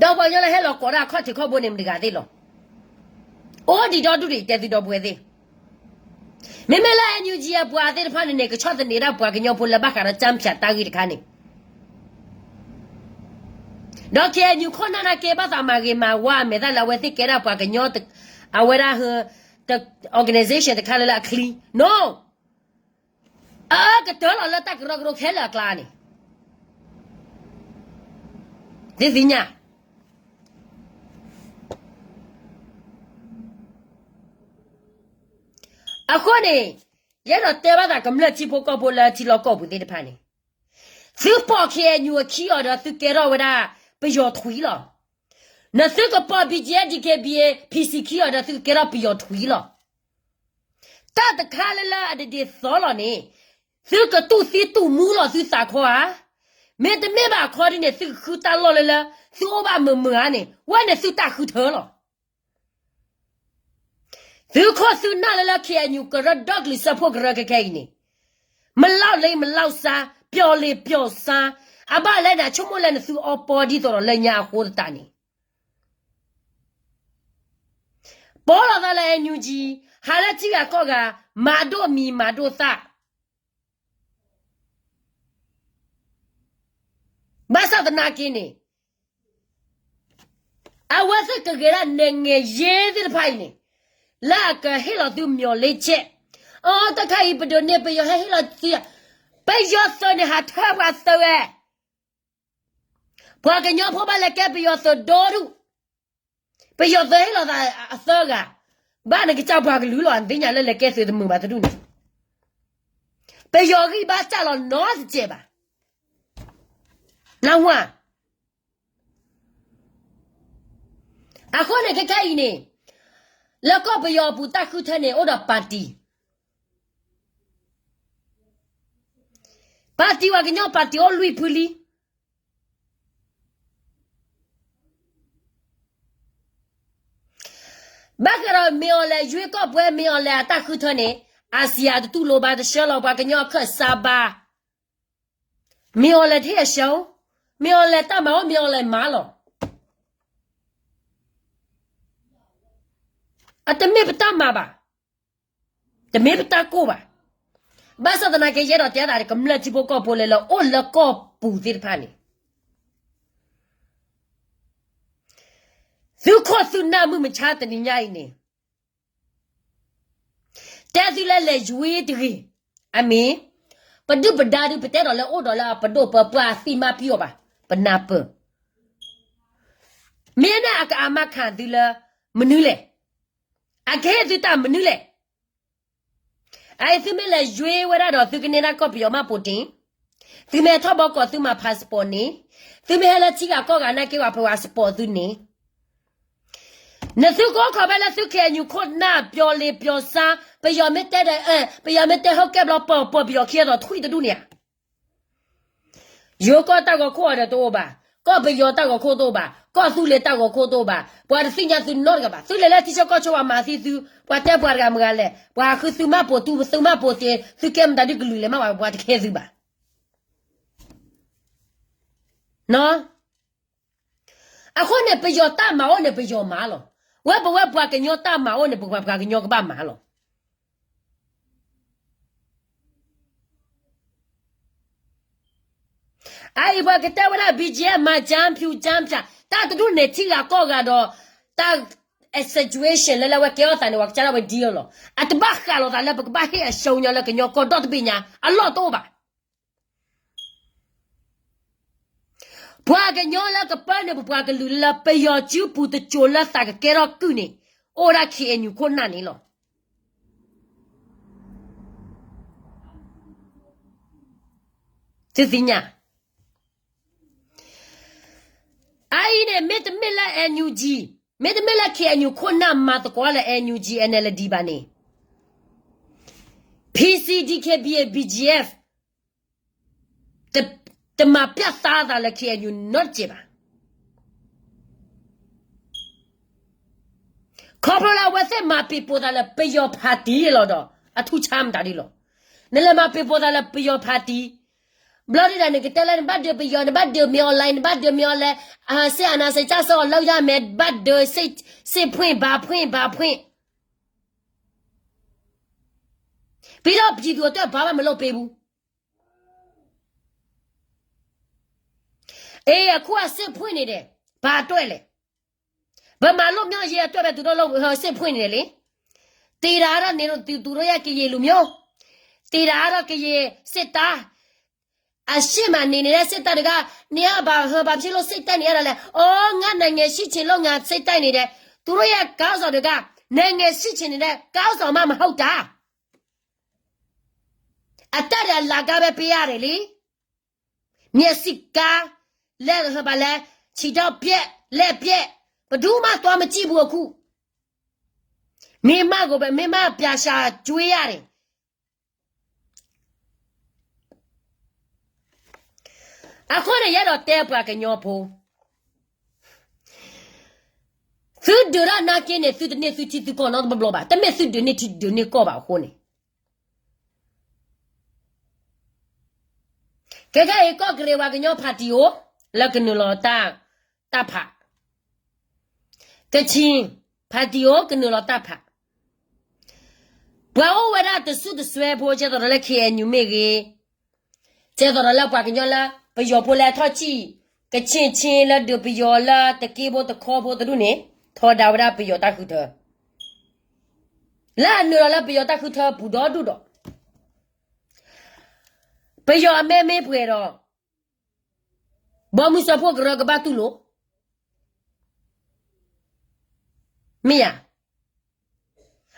ဒီးပှၤကညီလၢဟဲလီၤကိးဒၣ်အခီၣ်ထံးခီၣ်ဘိန့ၣ် မတဂၤသ့ၣ်လီၤ. အိၣ်ဒံးဒီဒူၣ်ဒံး တဲသုဒီပုၢ်ဝဲၢ်သ့ၣ်, မ့မ့ၢ်လၢ NUG အပှၤသ့ၣ်တဖၣ်န့ၣ်န့ၣ် ကဆီၣ်သနံးဒၣ်ပှၤကညီဖိလၢဘၣ်ဃးဒီး ကၠၢဖၠး တၢ်ဂ့ၢ်တခါန့ၣ် ဒီး KNU ခိၣ်နၢ်နာ်က့ ဘၣ်သးမၤဂ့ၤမၤဝါအမဲာ်သၣ်လၢအဝဲသ့ၣ်ကဲဒၣ်ပှၤကညီ အဝဲဒၣ် organisation တခါလၢလၢအချံ no အအၢကတၢၢ်လီၤလၢတၢ်ကရၢကရိခဲလၢာ်အကျါန့ၣ် သ့ၣ်သ့ၣ်ညါ အဃိန့ၣ် ယအဲၣ်ဒိးတဲဘၣ်သးကမျၢၢ်ထံဖိကီၢ်ဖိလၢထံလီၢ်ကီၢ်ပူၤသ့ၣ်တဖၣ်န့ၣ်, သုပိာ် KNU အခံအီၤဒီးသုကဲထီၣ်ဝဲဒၣ်ပယီၤထွံၣ်လီၤ. နသုကပိာ် BGF DKBA PC ခံအီၤဒီးသုကကဲထီၣ်ပယီၤထွံၣ်လီၤ. တၢ်တခါလၢလၢအဒဒ့သီလီၤန့ၣ်, သုကတူၢ်သံတူၢ်မူလီၤသုသးခီဧါ. မ့တမ့ၢ်ဘၣ်အခီဒ်န့ၣ် သုကဃုတၢ်လီၢ်လၢလၢ သုအိၣ်ဘၣ်မုာ်မုာ်ဧါန့ၣ် ဝဲန့ၣ်သုတၢ်ဃုထၢလီၤ. သုခိၣ်သုနၢ်လၢလၢ KNU ကရၢဒီကလုာ်စၢဖှိၣ်ကရၢခဲခဲအံၤန့ၣ်, မလောက်လင်မလောက်စား, ပျော်လင်ပျော်စား, အဘၣ်လဲၣ်န့ၣ် ဆိကမိၣ်လၢနသုအီပီဒ်သိးဒီးလၢညါအဃိသတးန့ၣ် ပိာ်လီၤသးလၢ NUG, ဟးလၢထံဂၤကီၢ်ဂၤ, မၤဒိၣ်မံၤမၤဒိၣ်သၣ် ဘၣ်ဆၣ်သနာ်က့န့ၣ်, အဝဲသ့ၣ်ကဂဲၤဒၣ်နဲၣ်ငဲၤယ့သ့ၣ်တဖၣ်အံၤန့ၣ်, လၢအကဟ့ၣ်လီၤသုမျီၤလ့ဆဲး, အတၢ်ခါအံၤပဒိးန့ၢ်ပယီၤဟဲဟ့ၣ်လီၤသု, ပယီၤသုးန့ၣ်ဟးထၢပှၤသုးဝဲ, ပှၤကညီဖိဘၣ်လဲၤကဲပယီၤသုးဒီဒူၣ်, ပယီၤသုးဟ့ၣ်လီၤသးအသၢဂၤ, ဘၣ်နကစၢ်ပှၤကလုာ်လီၤ နသ့ၣ်ညါလၢလဲၤကဲသုးတမုာ်ဘၣ်တဒူၣ်န့ၣ် ပယီၤဂံၢ်ဘါစၢ်လီၤနီတစဲးဘၣ်. နၢ်ဟူဧါ. အဃိန့ၣ်ခဲခဲအံၤန့ၣ် လၢကီၢ်ပယီၤအပူၤတၢ်ဃုထၢန့ၣ် အိၣ်ဒီးပၣ်တံၣ်, ပၣ်တံၣ်ပှၤကညီပၣ်တံၣ်အိၣ်လွံၢ်ဖုလံ. ဘၣ်ဃးဒီးမ့ၢ်အီၤလဲၣ် ရွေးကောက်ပွဲ မ့ၢ်အီၤလဲၣ်အတၢ်ဃုထၢန့ၣ် အစံးအတတူၢ်လိာ်ဘၣ် တဆှၢလီၤပှၤကညီအခၢၣ်စးဘၣ်. မ့ၢ်အီၤလဲၣ်ထံၣ်အဆၢ, မ့ၢ်အီၤလဲၣ်တၢ်မၤအိၣ် မ့ၢ်အီၤလဲၣ်မၤလီၤ. အတမ့ၢ်ပတၢ်မၤဘၣ်, တမ့ၢ်ပတၢ်ကိၢ်ဘၣ်. ဘၣ်ဆၣ်သနာ်က့ ယအဲၣ်ဒိးတဲသး ကမျၢၢ်ထံဖိကီၢ်ဖိလၢ လၢအိၣ်လၢကီၢ်ပူၤသ့ၣ်တဖၣ်န့ၣ် သုခိၣ်သုနၢ်မုၢ်မဆါတနံၤညါအံၤန့ၣ် တဲသုလၢလဲၤရွေးတဂ့ၤ. အမ့ၢ် ပဒုၣ်ပဒါဒုး ပတဲဒီးလၢအိၣ်ဒီးလၢအပဒိၣ်ပပှၢ် အသံမၤပံအီၤဘၣ်, ပနၢ်ပၢၢ်. မ့ၢ်န့ၣ်အကအမါခးသုလၢမနုၤလဲၣ်. အကဟ့ၣ်သုတၢ်မနုၤလဲၣ်. အအံၤသုမ့ၢ်လဲၤရွေးဝဲဒၣ်ဒီး သုကန့ၢ်ဒၣ်ကီၢ်ပယီၤမှတ်ပုံတင်, သုမ့ၢ်ဟဲထီၣ်ဘီကီး သုမၤ passport န့ၣ်, သုမ့ၢ်ဟဲလၢထံဂၤကီၢ်ဂၤနာ်က့ ပှၤ passport သုန့ၣ်, နသုကအိၣ်ခိးဖဲလၢသု KNU ခိၣ်နၢ် ပယီၤလံၤပယီၤဆါ, ပယီၤမ့ၢ်တဲဒီး ပယီၤမ့ၢ်တဲဟီၣ်ကဲဘျီ ပၢၤပၢၤပယီၤခံဂၤဒီးထွံၣ်တဒူၣ်န့ၣ်ဧါ. ယိၤကီၢ်တၢ်ဂီၤခိၣ်အီၤဒီးတအိၣ်ဘၣ်, ကီၢ်ပယီၤတၢ်ဂီၤခိၣ်တအိၣ်ဘၣ်, ကီၢ်သူလ့ၤတၢ်ဂီၤခိၣ်တအိၣ်ဘၣ်, ပှၤတသ့ၣ်ညါသုနီတဂၤဘၣ်. သုလဲၤလၢထံဆၢကီၢ်ဆၢ ပှၤမၤသံသု, ပှၤတဲပှၤတဂၤမတၤဂၤလဲၣ်, ပှၤဃုသုမှတ်ပုံတင် သုမှတ်ပုံတင် သုကဲမတၤဒုကလုာ်လဲၣ်မး ပှၤတခဲသုဘၣ်. အဃိန့ၣ် ပယီၤတၢ်မၤအိၣ်န့ၣ် ပယီၤမၤလီၤ. ဝဲပဝဲပှၤကညီတၢ်မၤအိၣ်န့ၣ် ပပှၤကညီကဘၣ်မၤလီၤ. အအံၤပှၤကတဲဝဲဒၣ် BGF မၤ ကျားဖြူကျားဖြာ တၢ်တဒူၣ်န့ၣ် ထံဂၤကီၢ်ဂၤဒီး တၢ် situation လၢလၢဝဲကဲထီၣ်သးန့ၣ် ပှၤကစၢ်ဒၣ်ဝဲဒ်အလီၤ. အတဘၣ်ဃးလိာ်သးလၢပကဘၣ်ဟ့ၣ်အဆၢကညီလၢကညီကီၢ်ဒီတဘ့ၣ်ညါ အလီၢ်တအိၣ်ဘၣ်. ပှၤကညီလၢကပၢနုာ်ပပှၤကလုာ်လၢပယီၤစုပူၤတစိၤလၢသးကကဲထီၣ်ကုၢ်န့ၣ် အိၣ်ဝဲဒၣ် KNU ခိၣ်နၢ်န့ၣ်လီၤ. သုသ့ၣ်ညါ အအံၤန့ၣ် မ့တမ့ၢ်လၢ NUG, မ့တမ့ၢ်လၢ KNU ခိၣ်နၢ်မၤသကိးလၢ NUG NLD ဘၣ်န့ၣ် PC DKBA BGF တမၤပျၢ်သါသးလၢ KNU နီတစဲးဘၣ်. ခီဖျိလၢအဝဲသ့ၣ်မၤပ့ၤပိာ်သးလၢပယီၤ party လီၤဒီး အထူၣ်ဆါမတၤဒ်လီၤ. နလဲၤမၤပ့ၤပိာ်သးလၢပယီၤ party ဘျီဒုဒီး နကတဲလၢနဘၣ်ဒုးပယီၤ နဘၣ်ဒုးမ့ၢ် online နဘၣ်ဒုးမ့ၢ် online စစ်အာဏာရှင်ကျဆုံးအောင်လုပ်ရမယ် နဘၣ်ဒုး စစ်ဖွင့် ဘာဖွင့် ဘာဖွင့် ပြီးတော့ပြည်သူအတွက်ဘာမှမလုပ်ပေးဘူး. အေး အခုကစစ်ဖွင့်နေတယ်. ဘာအတွက်လဲ. ဗမာလွတ်မြောက်ရေးအတွက်ပဲ သူတို့လုပ် စစ်ဖွင့်နေတယ်လေ. သေတာကတော့ နေလို့ သူတို့ရဲ့ကရင်လူမျိုး. သေတာကတော့ ကရင်စစ်သား. အရှေ့မှာနေနေတဲ့စစ်တပ်တွေက နေရဘာဟဘာဖြစ်လို့စိတ်တက်နေရတာလဲ. အော် ငါနိုင်ငံရှိချင်လို့ ငါစိတ်တက်နေတယ်. သူတို့ရဲ့ခေါင်းဆောင်တွေက နိုင်ငံရှိချင်နေတဲ့ခေါင်းဆောင်မှမဟုတ်တာ. အတတ်တယ် အလကားပဲပေးရတယ်လေ. မျက်စိကန်း လက် ဟဘာလဲ ခြေထောက်ပြက် လက်ပြက် ဘယ်သူမှသွားမကြည့်ဘူးအခု. မိမကိုပဲ မိမပြာရှာကျွေးရတယ်. အဃိန့ၣ် ယအဲၣ်ဒိးတဲပှၤကညီဖိ သုဒုးတၢ်နာ်က့န့ၣ် သုတန့ၢ်သုထံသုကီၢ်နီတဘျီဘျီဘၣ်. တမ့ၢ်သုဒုးန့ၢ်ထံဒုးန့ၢ်ကီၢ်ဘၣ်အဃိန့ၣ် ခဲခဲအံၤ ကီၢ်ကရ့ၣ်ပှၤကညီ party အိၣ် လၢကနုာ်လီၤတၢ်ဖး ကချင် party အိၣ် ကနုာ်လီၤတၢ်ဖး. ပှၤအိၣ်ဝဲဒၣ်တစုတစွဲဖိ ကဲသိးဒီးလၢ KNU မ့ၢ်ဂ့ၤ, ကဲသိးဒီးလၢပှၤကညီလၢ ပယီၤဖိလဲၤထီၣ်စံၣ် ကချင် ချင်း လၢဒုးပယီၤလၢတက့ဖိတခီဖိတဒူၣ်န့ၣ် ထီဒါဝဲဒၣ်ပယီၤတၢ်ဃုထၢ လၢအနုာ်လီၤလၢပယီၤတၢ်ဃုထၢပူၤဒီဒူၣ်ဒီး ပယီၤအမဲမ့ၢ်ပှဲၤဒီး ဘီမုၢ်စီၤဖိကရၢကဘၣ်တူၢ်လိာ် မ့ၢ်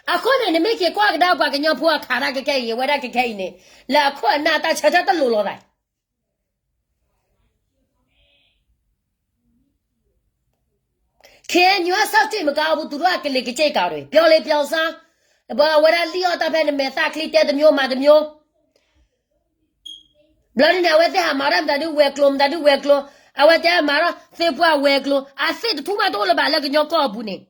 ဧါ. အဃိန့ၣ် နမ့ၢ်က့ၤကွၢ်ကဒါပှၤကညီဖိအခါဒၣ်ကခဲအံၤ အဝဲဒၣ်ကခဲအံၤန့ၣ် လၢအခိၣ်အနၢ်တၢ်ဆၢထၢၣ်တလိၤလီၤသး ခ့ၣ်အဲၣ်ယူၣ် အစၢ်စ့ၣ်မကါအပူၤ သူတို့ကလံၤကစ့ၣ်ကးရ့ ပြောလေပြောစမ်း အဝဲဒၣ်လံၣ်အီၣ်တၢ်ဖဲနမဲာ်သၣ်ချံတဲတမျိုးမၤတမျိုး ဘျီဒ်န့ၣ် အဝဲသ့ၣ်ဟးမၤထီၣ်မတၤဒုဝဲၤကျိၤ မတၤဒုဝဲၤကျိၤ အဝဲတဲမၤထီၣ်သ့ၣ်ပှၢ်ဝဲၤကျိၤ အသ့ၣ်တထူၣ်မးတအိၣ်လၢၤဘၣ်လၢကညီကီၢ်အပူၤန့ၣ်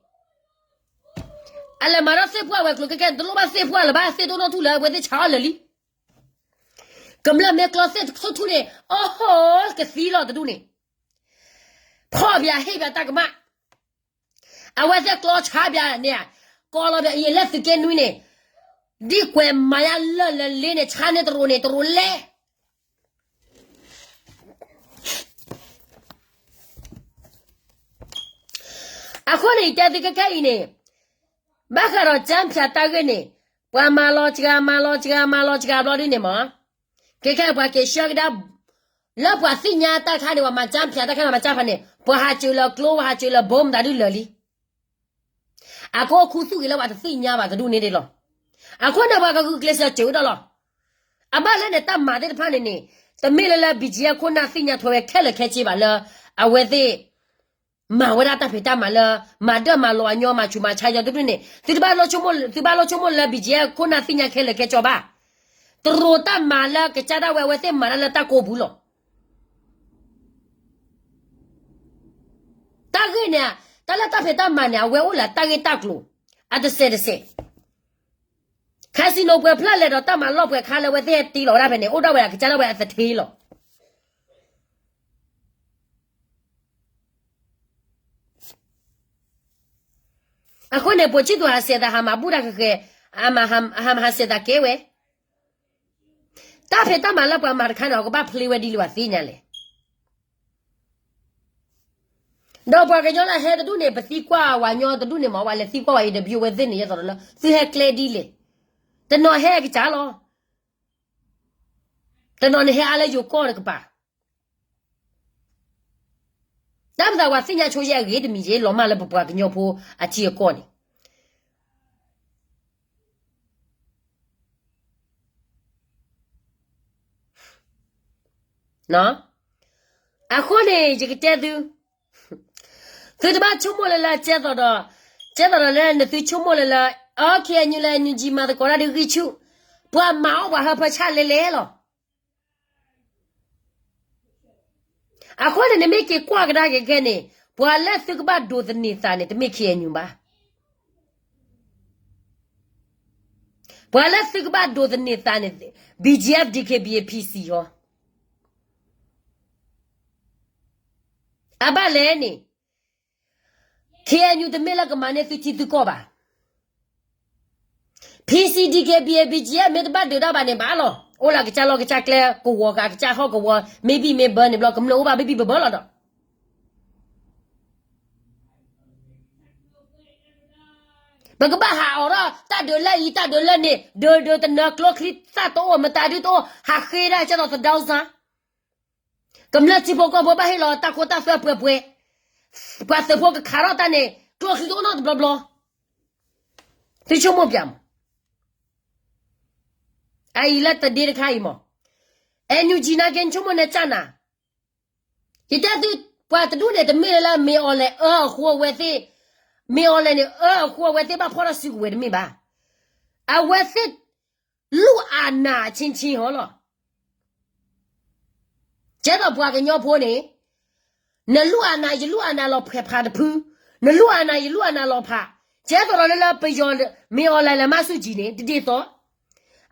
အလဲၤမၤထီၣ်သ့ၣ်ပှၢ်ဝဲၤကျိၤ ကဲကဲတလိၣ်ဘၣ်သ့ၣ်ပှၢ်လၢၤဘၣ် သ့ၣ်တအိၣ်နီတထူၣ်လၢၤ အဝဲသ့ၣ်ဆါအီၣ်လၢာ်လံ ကမျၢၢ်မ့ၢ်ကျီသ့ၣ်တထူၣ်န့ၣ် အိၣ်ဟိ ကသံလီၤတဒူၣ်န့ၣ် ဖီၣ်ဘၣ်ဟ့ၣ်ဘၣ်တၢ်ကမၣ် အဝဲသ့ၣ်ကျီဆါဘၣ်န့ၣ် ကီလီၤဘၣ်အံၤလၢသုးက့နွံန့ၣ် ဒ်ကွဲးမၤယါလၢာ်လၢာ်လ့န့ၣ် ဆါန့ၢ်တရူးန့ၣ်တရူးလဲၣ် အဃိန့ၣ် ယတဲသုခဲခဲအံၤန့ၣ် ဘၣ်ဃးဒီးကၠၢဖၠးတၢ်ဂ့ၢ်န့ၣ် ပှၤမၤလီၤစှၤ မၤလီၤစှၤ မၤလီၤစှၤဘျီဒ်န့ၣ်မး ကဲခဲပှၤက့ၤဆှၢကဒါ လၢပှၤသ့ၣ်ညါတၢ်ခါန့ၣ် ပှၤမၤကၠၢဖၠးတၢ်ခါန့ၣ် မၤကၠၢဖၠးန့ၣ် ပှၤဟးစၢၤလၢကျိ ပှၤဟးစၢၤလၢဘိမတၤဒုလၢာ်လံ အကအိၣ်ခူသူၣ်ဂ့ၤလၢပှၤတသ့ၣ်ညါဘၣ်တဒူၣ်န့ၣ်ဒ်လီၤ. အဃိန့ၣ် ပှၤကဂုာ်ကျဲးစၢးစၢၤဝဲဒၣ်လီၤ. အဘၣ်လၢန့ၣ်တၢ်မၤသ့ၣ်တဖၣ်န့ၣ်န့ၣ် တမ့ၢ်လၢလၢ ဘီၣ်ကၠံၣ်အဲၣ် ခိၣ်နၢ်သ့ၣ်ညါထွဲဝဲခဲလၢာ်ခဲဆ့ဘၣ်လၢ အဝဲသ့ၣ် မၤဝဲဒၣ်တၢ်ဖံးတၢ်မၤလၢ မၤဒၢၣ်မၤလီၤအညီ မၤဆူးမၤဆါယီၤတဒူၣ်န့ၣ် သုတဘၣ် သုဘၣ်လိၣ်ဆိကမိၣ်လၢ ဘီၣ်ကၠံၣ်အဲၣ် ခိၣ်နၢ်သ့ၣ်ညါခဲလၢာ်ခဲဆ့ဘၣ်. တရူးတၢ်မၤလၢကစၢ်ဒၣ်ဝဲ အဝဲသ့ၣ်မၤတၢ်လၢတၢ်ကိးပူၤလီၤ. တၢ်ဂ့ၢ်န့ၣ် တၢ်လၢတၢ်ဖံးတၢ်မၤန့ၣ် အဝဲအိၣ်လၢတၢ်ဂ့ၢ်တၢ်ကျိၤ အတစဲးတစဲး casino ပှဲၤဖျၢၣ်လဲၤဒီးတၢ်မၤလီၢ်ပှဲၤခါလၢအဝဲသ့ၣ်ဟဲတ့လီၤဝဲဒၣ်ဖဲန့ၣ် အိၣ်ဒၣ်ဝဲဒၣ်ကစၢ်ဒၣ်ဝဲအသထ့လီၤ. အဃိန့ၣ် ပိာ်ခၠံၣ်သူးဟးစဲးသး ဟးမၤဘူၣ်တၢ်ဃဲၤဃဲၤ ဟးမၤဟးစဲးသးကဲဝဲ တၢ်ဖံးတၢ်မၤလၢပှၤမၤတခါန့ၣ် အကဘၣ်ဖျ့ဝဲဒ်လဲၣ်ပှၤသ့ၣ်ညါလဲၣ်. ဒီးပှၤကညီလၢဟဲတဒူၣ်န့ၣ် ပသံကွၢ်ဝဲညီတဒူၣ်န့ၣ်မး ပှၤလဲၤသံကွၢ်ဝဲ အံၤ ဒဘျုး အဝဲသ့ၣ်န့ၣ် ယသးဒီးလၢ သုဟဲကျဲဒ်လဲၣ်. တနီၤဟဲကစၢ်လီၤ. တနီၤန့ၣ်ဟဲအါလၢယိၤကီၢ်တကပၤ တၢ်ပသးပှၤသ့ၣ်ညါဆိယဲၢ်အဂ့ၤတမံၤယဲၢ် လီၤမၢ်လၢပပှၤကညီဖိအထံအကီၢ်န့ၣ် အဃိန့ၣ် ယကတဲသု, သုတဘၣ်ဆိကမိၣ်လၢလၢကဲသိးဒီး, ကဲသိးဒီးလၢနသုဆိကမိၣ်လၢလၢ အ ခ့ၣ်အဲၣ်ယူၣ် လၢ အန်ယူၣ်ကၠံၣ် မၤသကိးတၢ်ဒ်ဂံၢ်ဆူၣ်, ပှၤမၤအီၣ်ပှၤဟၢဖၢဆၣ်လဲၤလဲၤလီၤ. အဃိန့ၣ် နမ့ၢ်က့ၤကွၢ်ကဒါက့ၤခဲန့ၣ် ပှၤလၢသုကဘၣ်ဒိးသန့ၤသးန့ၣ် တမ့ၢ် ခ့ၣ်အဲၣ်ယူၣ် ဘၣ်. ပှၤလၢသုကဘၣ်ဒိးသန့ၤသးန့ၣ် ဘီၣ်ကၠံၣ်အဲၣ် ဒံၣ်ခ့ၣ်ဘံၣ် ဖံၣ်စံၣ် ဟီ, အဘၣ်လဲၣ်န့ၣ် ခ့ၣ်အဲၣ်ယူၣ် တမ့ၢ်လၢကမၤန့ၢ်သုထံသုကီၢ်ဘၣ်. ဖံၣ်စံၣ် ဒံၣ်ခ့ၣ်ဘံၣ် ဘီၣ်ကၠံၣ်အဲၣ် မ့ၢ်တဘၣ်ဒုးတၢ်ဘၣ်န့ၣ်ဘၣ်လီၤ. အိၣ်လၢကစၢ်လီၢ်ကစၢ်ကျဲကဝီၤ ကစၢ်ဟီၣ်ကဝီၤ မ့ၢ်ဘံၣ်မ့ၢ်ဘၢန့ၣ်ဘျီ ကမျၢၢ်အိၣ်ဘၣ်ဘံၣ်ဘံၣ်ဘၢဘၢလီၤဒီး ပကဘၣ်ဟးအိးထီၣ်တၢ်ဒုးလၢအံၤ တၢ်ဒုးလၢန့ၣ် ဒုးဒုးတနၢၤ ကျိချံသၣ်တအိၣ် မတၤဒုတအိၣ် ဟးဃ့ဒၣ်ကဲသိးသဒၢစါ, ကမျၢၢ်ထံဖိကီၢ်ဖိဘၣ်ဟ့ၣ်လီၤတၢ်ခိတၢ်သွဲပှဲၤပှဲၤ, ပှၤသုးဖိကခးထီၣ်တၢ်န့ၣ် ကျိချံတအိၣ်နီတဘျီဘျီ, သုဆိကမိၣ်ပၠးမး, အအံၤလၢတဒ့တခါအံၤမး, အဲၣ်ယူၣ်ကၠံၣ် နာ်က့ နဆိကမိၣ်န့ၣ်ကၢ်နၤ ယတဲသု ပှၤတဒူၣ်န့ၣ် တမ့ၢ်လၢလၢ မ့ၢ်အီၤလဲၣ်အၢအဃိအဝဲသ့ၣ်, မ့ၢ်အီၤလဲၣ်န့ၣ် အၢအဃိအဝဲသ့ၣ်ဘၣ်ဖီၣ်ထီၣ်စုကဝဲၤတမ့ၢ်ဘၣ်. အဝဲသ့ၣ် လူၢ်အနၢ်ဆ့ဆ့ဟီလီၤ. ကဲသိးပှၤကညီဖိန့ၣ် နလူၢ်အနၢ် ယလူၢ်အနၢ်လီၤဖးဖးတဖု, နလူၢ်အနၢ် ယလူၢ်အနၢ်လီၤဖး, ကဲသိးဒီးလၢလၢပယီၤ မ့ၢ်အီၤလဲၣ်လၢ မၤဆူၣ်ကၠံၣ် န့ၣ် တဒ်သိး, အ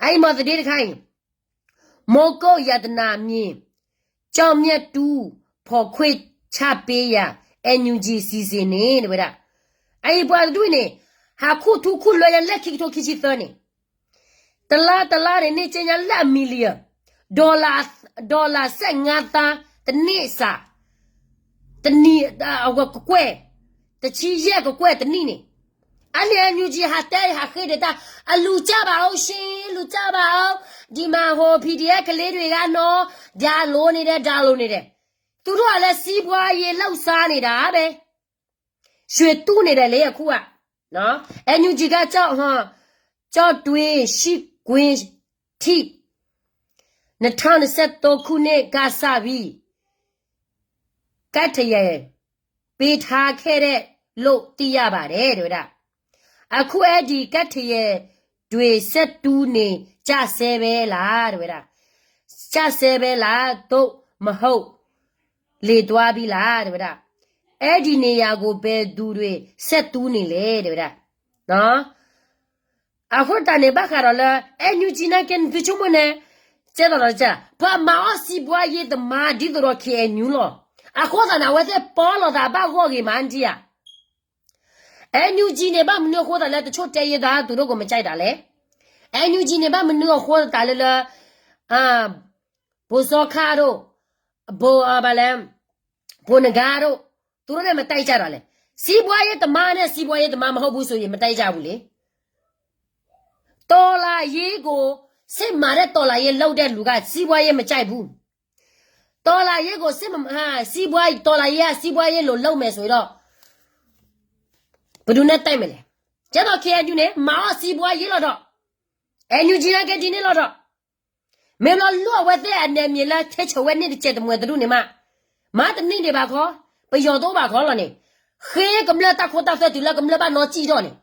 အံၤမးတဒ့တခါအံၤ မီကိးယတနာမ့ၢ် ကၠီၣ်မျဲၣ်တူ ဖီၣ်ခွ့ၣ်ဆၣ်ပ့ယၤ အဲၣ်ယူၣ်ကၠံၣ် စံစ့ၣ်န့ၣ် တဝဲဒၣ်, အအံၤပှၤတဒူၣ်န့ၣ် ဟးခူၣ်ထူခူၣ်လွဲယၤလၢခံကထိခံဆံသၢန့ၣ်, တလါတလါန့ၣ် န့ၢ်ကဲညါလၢအ million, ဒီလၣ် ဒီလၣ် ဆယ့်ငါးသန်း တန့ၢ်စး, တနံၣ် အဝဲကကွဲၢ်, တဆံယဲၢ်ကကွဲၢ်တနံၣ်န့ၣ်, အန့ၣ် အဲၣ်ယူၣ်ကၠံၣ် ဟးတဲဟးဃ့ဒီးတၢ် အလူၤကၢ်ဘၣ်အီၤ ရှ့လူၤကၢ်ဘၣ်အီၤ, ဒံၣ်မးဟိ PDF ကလ့ဒွဲၣ်ဂၤနီၤ, ဒါလိာ်န့ၣ်ဒီး ဒါလိာ်န့ၣ်ဒီး, သူတို့ကလည်း စီးပွားရေးလုပ်စားနေတာပဲ, ရွှေတူးနေတယ်လေ အခုက, အဲၣ်ယူၣ်ကၠံၣ် ကၢ်ကၠီၣ်ဟီ ကျော်တွင်း ရှိခွင့်ထိ နှစ်ထောင့်နှစ်ဆယ့်သုံးခုနှစ်ကစပြီး ကတ်ထရိုက် ပေးထားခဲ့တယ်လို့ သိရပါတယ် တဲဝဲဒၣ်. အခုအဲ့ဒီကတ်ထရိုက်တွေ ဆက်တူးနေကြဆဲပဲလား တဲဝဲဒၣ်. ကြဆဲပဲလား သို့မဟုတ် လေသွားပြီလား တဲဝဲဒၣ်. အဲ့ဒီနေရာကို ဘယ်သူတွေ ဆက်တူးနေလဲ တဲဝဲဒၣ်. အဃိသတးန့ၣ် ဘၣ်ဃးဒီးလၢ NUG နာ်က့ နသုဆိကမိၣ်န့ၣ် ကဲသိးဒီး ပှၤမၤအီၣ် စီးပွားရေးသမား ဒ်သိးဒီး KNU လီၤ. အဃိသတးန့ၣ် အဝဲသ့ၣ်ပီလီၤသးဘၣ်ဂီၢ်ဂ့ၤမး နထံၣ်ဧါ. NUG န့ၣ် ဘၣ်မနုၤအဃိသတးလၢ တဆိၣ်တဲယဲၢ်သး သူတို့ကို မကြိုက်တာလဲ. NUG န့ၣ် ဘၣ်မနုၤအဃိသတးလၢလၢ ဘိၣ်စီၤခါတို့ ဘိၣ် ဘၣ်လဲၣ် ဘိၣ်နဂါတို့ သူတို့နဲ့ မတိုက်ကြတာလဲ. စီးပွားရေးသမားနဲ့ စီးပွားရေးသမား မဟုတ်ဘူးဆိုရင် မတိုက်ကြဘူးလေ. တော်လှန်ရေးကို စစ်မှန်တဲ့ တော်လှန်ရေး လုပ်တဲ့လူက စီးပွားရေး မကြိုက်ဘူး. တော်လှန်ရေးကို စစ်မှန် စီးပွားရေး တော်လှန်ရေးက စီးပွားရေးလို လုပ်မယ်ဆိုရင်တော့ ဘယ်သူနဲ့ တိုက်မလဲ. ကျတော့ KNU န့ၣ် မၤအီၣ် စီးပွားရေး လီၤဒီး NUG နာ်က့ ဒ်န့ၣ်လီၤဒီး မ့ၢ်လီၤလိၣ်အဝဲသ့ၣ်အနယ်မြေလၢ ထဲးဆှုးဝဲန့ၣ် တစဲးတမှဲးတဒူၣ်န့ၣ်မး, မၤတန့ၢ်ဒံးဘၣ်ခီ, ပယီၤတအိၣ်ဘၣ်ခီလီၤန့ၣ်, ဃ့ကမျၢၢ်တၢ်ခိတၢ်သွဲတုၤလၢကမျၢၢ်ဘၣ်နီၢ်စံၣ်ထီၣ်န့ၣ်,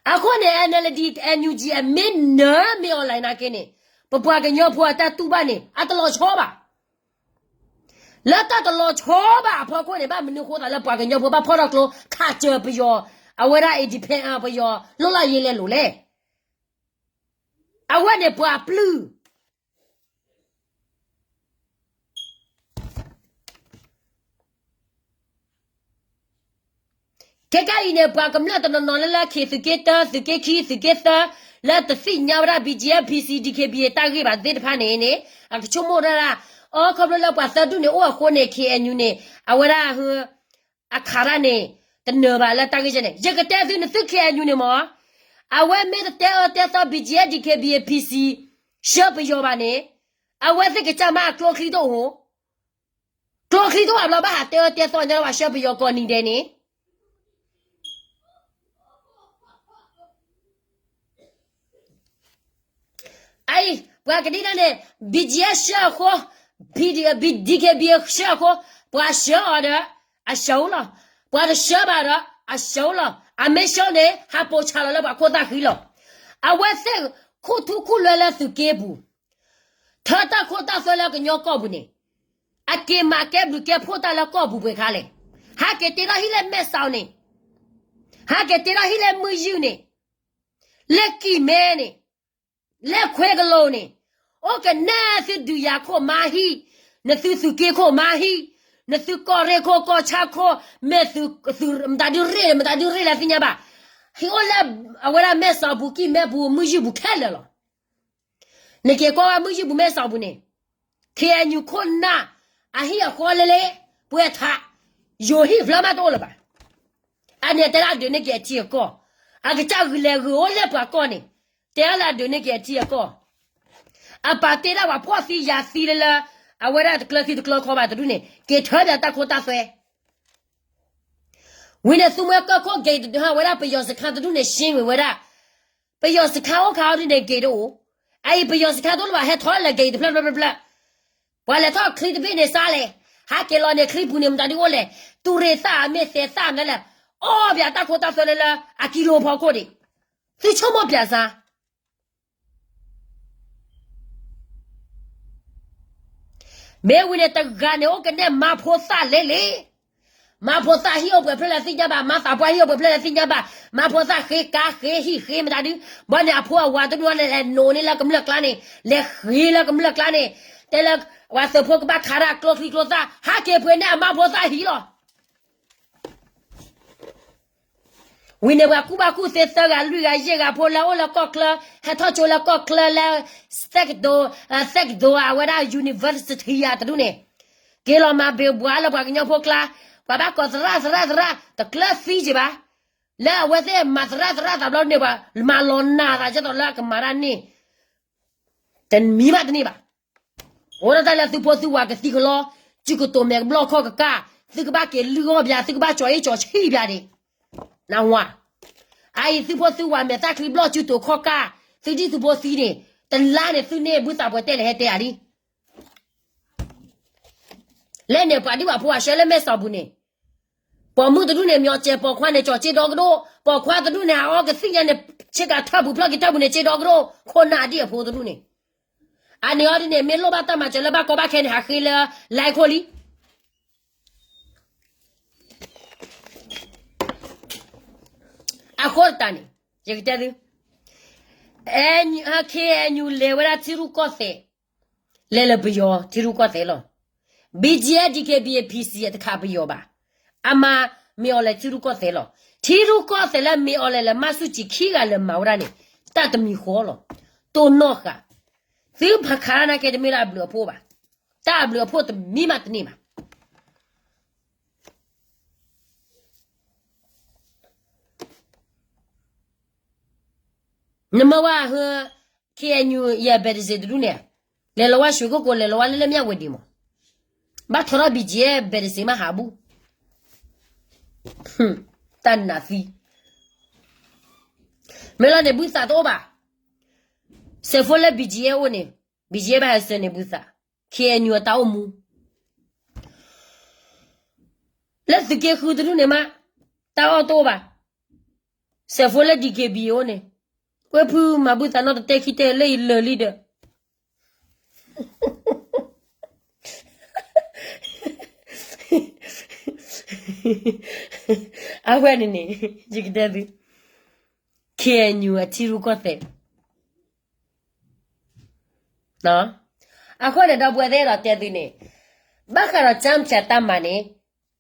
အဃိန့ၣ် NLD NUG အမ့ၢ်နၢၤမ့ၢ်အီၤလၢနာ်က့န့ၣ်, ပပှၤကညီဖိအတၢ်တူၢ်ဘၣ်န့ၣ် အတလီၤဆီဘၣ်. လၢတၢ်တလီၤဆီဘၣ်အဖီခိၣ်န့ၣ် ဘၣ်မနုၤဃိသးလၢပှၤကညီဖိဘၣ်ဖီၣ်ထီၣ်ကျိ ခးစၢၤပယီၤ, အဝဲဒၣ် independent ပယီၤ လွတ်လပ်ရေး လဲၤလိၤလဲၣ်. အဝဲန့ၣ်ပှၤပျုၢ် ခဲကနံၣ်အံၤန့ၣ် ပှၤကမျၢၢ်တနီၤနီၤလၢလၢ ခ့ၣ်သုးက့တၢ သုးက့ခံ သုးက့သၢ လၢတသ့ၣ်ညါဝဲဒၣ် BGF PC DKBA တၢ်ဂ့ၢ်ဘၣ်သ့ၣ်တဖၣ်န့ၣ်န့ၣ် အကဆိကမိၣ်ဒၣ်ဒၣ်, အိ ခီဖျိလၢပှၤသၢဒူၣ်န့ၣ်အိၣ်အဃိန့ၣ် KNU န့ၣ် အဝဲဒၣ် အခါဒၣ်န့ၣ် တနၢၤဘၣ်လၢတၢ်ဂ့ၢ်ကဲန့ၣ် ယကတဲသုနသု KNU န့ၣ်မ့ၢ်, အဝဲမ့ၢ်တတဲအၢတဲသီ BGF DKBA PC ဆှၢပယီၤဘၣ်န့ၣ်, အဝဲသ့ၣ်ကစၢ်မ့ၢ်အကျိချံတအိၣ်, ကျိချံတအိၣ်ဘၣ်ဘျီ ဘၣ်ဟးတဲအၢတဲသီညါလၢပှၤဆှၢပယီၤကိးနံၤဒဲးန့ၣ် အအံၤ ပှၤကဒံဒၣ်န့ၣ် BGF ဆှၢအဃိ, DKBA ဆှၢအဃိ, ပှၤဆှၢအီၤဒီး အဆှၢလီၤ, ပှၤတဆှၢဘၣ်ဒီး အဆှၢလီၤ, အမ့ၢ်ဆှၢန့ၣ် ဟးပိာ်ဆးလီၤလၢပှၤခိၣ်သၣ်ဃံလီၤ. အဝဲသ့ၣ်ခိၣ်ထူခိၣ်လွဲလၢသုးက့ပူၤ, ထၢတၢ်ခိတၢ်သွဲလၢကညီကီၢ်ပူၤန့ၣ်, အက့ၤမၤကဲဘျုးကဲဖှိၣ်တၢ်လၢကီၢ်ပူၤပှဲၤခါလဲၣ်. ဟးက့ၤတ့ထီၣ်ဟံၣ်လၢမဲၢ်စီၤန့ၣ်, ဟးက့ၤတ့ထီၣ်ဟံၣ်လၢမုၢ်ယုၢ်န့ၣ်, လၢကံၢ်မဲန့ၣ်, လၢခွဲကလိၤန့ၣ်, အိၣ်ကနဲသုဒုးယၤခိၣ်မါဟံၣ်, နသုသုးက့ခိၣ်မါဟံၣ်, နသုကီၢ်ရ့ၣ်ခိၣ်ကီၢ်ဆၣ်ခိၣ်, မ့ၢ်သု မတၤဒုးရ့ၣ် မတၤဒုးရ့ၣ်လၢသ့ၣ်ညါဘၣ်, ဟံၣ်အိၣ်လၢ အဝဲဒၣ်မဲၢ်စီၤပူၤကံၢ်မဲပူၤမုၢ်ယုၢ်ပူၤခဲလၢာ်လီၤ. နက့ၤကွၢ်ဝဲမုၢ်ယုၢ်ပူၤမဲၢ်စီၤပူၤန့ၣ်, KNU ခိၣ်နၢ် အဟံၣ်အဃီလဲလဲ, ပှဲၤထး, ယိၤဟံၣ်ဖျၢၣ်မးတအိၣ်လၢၤဘၣ်. အန့ၣ်တဲဒၣ်ဒုးန့ၢ်က့ၤအထံအကီၢ်, အကစၢ်ဂုာ်လဲၤဂုာ်အိၣ်လၢပှၤကီၢ်န့ၣ်, တဲဒၣ်လၢအဒုးန့ၢ်က့ၤအထံအကီၢ်, အပာ်တ့ဒၣ်ပှၤဖှီၣ်သံယာ်သံလၢလၢ, အဝဲဒၣ်တကျၢၤသံတကျၢၤခီဘၣ်တဒူၣ်န့ၣ် က့ၤထၢပၠးတၢ်ခိတၢ်သွဲ ဝံၤန့ၣ် သုးမွဲကီၢ်ခိၣ် gate တဒု ဟးဝဲဒၣ်ပယီၤစခါတဒူၣ်န့ၣ် ရှင်းဝံၤဝဲဒၣ်, ပယီၤစခါအိၣ်ခါအီၤဒ်န့ၣ် gate တအိၣ်, အအံၤပယီၤစခါတအိၣ်လၢၤဘၣ် ဟဲထီၣ်လၢ gate တဖျၢၣ်ဖျၢၣ်ဖျၢၣ်ဖျၢၣ်, ပှၤလဲၤထီၣ်ချံတဘ့ၣ်န့ၣ်စါလဲၣ်, ဟးက့ၤလီၤန့ၣ်ချံပူၤန့ၣ် မတၤဒုးအိၣ်လဲၣ်, တူၢ်ရ့ၣ်သၣ်မ့ၢ်သဲးသၣ်မနုၤလဲၣ်, အီၣ်ပၠးတၢ်ခိတၢ်သွဲလၢလၢ အကံလိဖီခိၣ်ဒံး, သုဆိကမိၣ်ပၠးစါ မ့ၢ်ဝံၤန့ၣ် တဂၤန့ၣ် အိၣ်ကနဲၣ်မါဖိသၣ်လဲလဲ, မါဖိသၣ်ဟံၣ်အိၣ်ပှဲၤဖျၢၣ်လၢသ့ၣ်ညါဘၣ်, မါသးပှၢ်ဟံၣ်အိၣ်ပှဲၤဖျၢၣ်လၢသ့ၣ်ညါဘၣ်, မါဖိသၣ်ဃ့ကါဃ့ဟံၣ်ဃ့မတၤဒုး, ဘၣ်န့ၣ်အဖိအဝၤတဒူၣ်န့ၣ် လဲၤနိးန့ၢ်လၢကမျၢၢ်ကျါန့ၣ်, လဲၤဃ့လၢကမျၢၢ်ကျါန့ၣ်, တဲလၢ ပှၤသုးဖိကဘၣ်ခးတၢ်ကျိချံကျိသၣ် ဟးက့ၤပှ့ၤန့ၢ်အမါဖိသၣ်ဟံၣ်လီၤ. ဝံၤန့ၣ် ပှၤကူၣ်ဘၣ်ကူၣ်သ့သၢဂၤလွံၢ်ဂၤယဲၢ်ဂၤဖိလၢအိၣ်လၢကီၢ်ချၢ, ဟဲထီၣ်ကၠိလၢကီၢ်ချၢလၢ သက္ကသိုလ်, သက္ကသိုလ် အဝဲဒၣ် university ယၤတဒူၣ်န့ၣ်, က့ၤလီၤမၤဘၣ်ဘှါလၢပှၤကညီဖိကျါ, ပှၤဘၣ်ကိးသရၣ်သရၣ်သရၣ် တကျၢၤသံက့ၤဘၣ်, လၢအဝဲသ့ၣ်မၤသရၣ်သရၣ်သးဘျီန့ၣ် ပှၤမၤလီၤနၤသးကဲသိးလၢအကမၤတၢ်န့ၣ် တမံၤဘၣ်တန့ၢ်ဘၣ်. အိၣ်ဒၣ်တၢ်လၢသုဖိသုဝၤကသံကလီ, စုကတိၤမဲာ်ကဘျီၣ်ခီၣ်ကကၢ်, သုကဘၣ်က့ၤလုၢ်အီၣ်ပၠး, သုကဘၣ်ကၠီၤအ့ၣ်ကၠီၤဆံးပၠးဒံး, နၢ်ဟူဧါ. အအံၤသုဖိသုဝၤမဲာ်သၣ်ချံဘျီၣ်စုတိၤခီၣ်ကၢ်, သုဒံၣ်သုဖိသံန့ၣ်, တလါန့ၣ်သုန့ၢ်ဘုသးပှဲၤတဲလဲၣ်ဟဲတဲအလံ. လဲၣ်န့ၣ်ပှၤဒံၣ်ပှၤဖိအဆှၢလၢမဲာ်စီၤပူၤန့ၣ်, ပိာ်မုၣ်တဒူၣ်န့ၣ် မညီစဲး, ပိာ်ခွါန့ၣ် ကၠီၤစ့ဒီကဒိၣ်, ပိာ်ခွါတဒူၣ်န့ၣ် ဟးအီကသံၣ်ညါန့ၣ် ဆ့ကၤထၢၣ်ပူၤဖျၢၣ်က့ၤထၢၣ်ပူၤန့ၣ် စ့ဒီကဒိၣ်, ခိၣ်နၢ်ဒံၣ်အဖိတဒူၣ်န့ၣ်, အန့ၣ်အီၤဒ်န့ၣ် မ့ၢ်လိၣ်ဘၣ်တၢ်မၤစၢၤလၢဘၣ်ကီဘၣ်ခဲန့ၣ် ဟးဃ့လၢ လၢခိၣ်လံ. အဃိတးန့ၣ်, ယကတဲသု, ခ့ၣ်အဲၣ်ယူၣ် လဲၤဝဲဒၣ်ထံရူၢ်ကီၢ်သဲး, လဲၤလၢပယီၤထံရူၢ်ကီၢ်သဲးလီၤ. BGF, DKBA, PC အတခးပယီၤဘၣ်. အမၤမ့ၢ်အီၤလဲၤထံရူၢ်ကီၢ်သဲးလီၤ. ထံရူၢ်ကီၢ်သဲးလၢမ့ၢ်အီၤလဲၤလၢမၤဆူၣ်စံၤခံဂၤလၢမၤဝဲဒၣ်န့ၣ်, တၢ်တမံၤဃီလီၤ. တိၢ်နီၣ်ဃာ်, သုဖးခးတၢ်နာ်က့တမ့ၢ်လၢအဘျုးအဖှိၣ်ဘၣ်. တၢ်အဘျုးအဖှိၣ်တမံၤမးတန့ၢ်ဘၣ်. နမ့ၢ်ဝဲဟၢ ခ့ၣ်အဲၣ်ယူၣ် ယဲၢ် ဘဲးတစ့းတဒူၣ်န့ၣ်, လဲၤလီၤဝဲ ရွှေကုက္ကို, လဲၤလီၤဝဲလၢလၢမၠၣ်ဝတံၤမး, ဘၣ်ထီထီၣ် BGF ဘဲးတစ့းမးဟးဘူၣ်, တၢ်နးသံ. မ့ၢ်လီၤန့ၣ် ဘုသးတအိၣ်ဘၣ်. စဲးဖိလၢ BGF အိၣ်န့ၣ်, BGF ဘၣ်ဟဲစၢၤန့ၣ် ဘုသး, ခ့ၣ်အဲၣ်ယူၣ် အတၢ်အိၣ်မူ လၢသုးက့ဃုတဒူၣ်န့ၣ်မး, တၢ်အီၣ်တအိၣ်ဘၣ်. စဲးဖိလၢ DKBA အိၣ်န့ၣ်, ဝဲဖုမၤဘုသးနီတတဲခံတဲလၢယလၢာ်လံဒီး, အဝဲန့ၣ်န့ၣ်, ယကတဲသု, ခ့ၣ်အဲၣ်ယူၣ် အထံရူၢ်ကီၢ်သဲး အဃိန့ၣ် ဒီပုၢ်ဝဲၢ်သ့ၣ်ဒီးတဲသုန့ၣ်, ဘၣ်ဃးဒီး ကၠၢ်ဖၠၣ် တၢ်မၤန့ၣ်,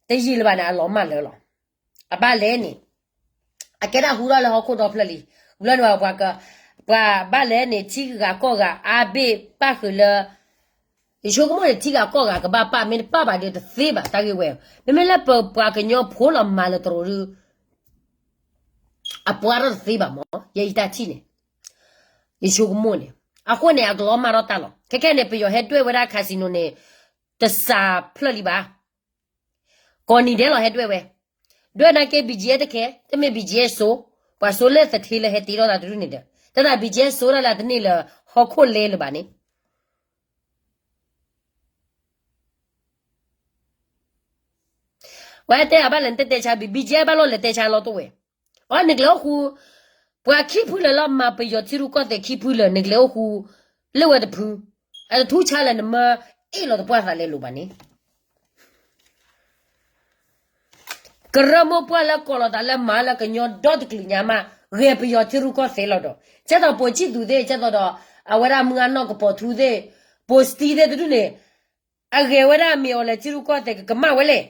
တယံာ်လၢၤဘၣ်န့ၣ် အလီၤမၢ်လၢာ်လီၤ. အဘၣ်လဲၣ်န့ၣ်, အကဲဒၣ်ဟူထီၣ်လၢဟီၣ်ခိၣ်ဒီဖျၢၣ်လံ. ဘျီန့ၣ် ပှၤဘၣ်လဲၣ်န့ၣ် ထံဂၤကီၢ်ဂၤအါဘ့ၣ်ပၣ်ဃုာ်လၢ ယဆိကမိၣ်န့ၣ် ထံဂၤကီၢ်ဂၤကဘၣ်ပာ်, မ့ၢ်တပာ်ဘၣ်ဒီးတသ့ဘၣ်တၢ်ဂ့ၢ်ဝဲ. မ့မ့ၢ်လၢပပှၤကညီဖိလီၤမၤလၢတရူးဒုး, အပှဲၤထီၣ်တသ့ဘၣ်မး, ယဲယတၢ်ထံၣ်န့ၣ်, ယဆိကမိၣ်န့ၣ်, အဃိန့ၣ် အကလီၤမၢ်ထီၣ်တၢ်လီၤ. ခဲခဲန့ၣ် ပယီၤဟဲဒွဲၣ်ဝဲဒၣ် casino န့ၣ်, တစှၤဖျၢၣ်လံဘၣ်. ကိးနံၤဒဲးလီၤဟဲဒွဲၣ်ဝဲ, ဒွဲၣ်နာ်က့ BGF တခဲ, တမ့ၢ် BGF စိ, ပှၤစိလၢသထ့လၢဟဲတ့ထီၣ်သးတဒူၣ်န့ၣ်ဒီး, တၢ်သး BGF စိဒၣ်လၢအတန့ၢ်လၢဟီၣ်ခိၣ်လဲလၢၤဘၣ်န့ၣ် ပှၤတဲအဘၣ်လဲၤတဲတဲဆါဘံၣ်, BGF ဘၣ်လီၤလဲၤတဲဆါလီၤတအိၣ်ဝဲ. အီ နကလဲၤအိၣ်ဃူ, ပှၤခံဖုလၢာ်လီၤမၤပယီၤထံရူၢ်ကီၢ်သဲးခံဖုလၢာ် နကလဲၤအိၣ်ဃူ, လၢဝဲတဖု, အတထူဆါလၢနမ့ၢ်အ့ၣ်လီၤတပှၢ်သးလဲၤလိာ်ဘၣ်န့ၣ် ကရၢမိၢ်ပှၢ်လၢကိးလီၤသးလၢမၤလၢကညီဒီတကလုာ်ညါမး, ဂဲၤပယီၤထံရူၢ်ကီၢ်သဲးလီၤဒီး, ကဲသိးပိာ်ကံၣ်သူးသ့ၣ်, ကဲသိးဒီး, အဝဲဒၣ်မုၢ်အနီၢ်ကပီၤထူသ့ၣ်, ပိာ်စတံသ့ၣ်တဒူၣ်န့ၣ်, အဂဲၤဝဲဒၣ်မ့ၢ်အီၤလဲၤထံရူၢ်ကီၢ်သဲး ကကမၣ်ဝဲလဲၣ်.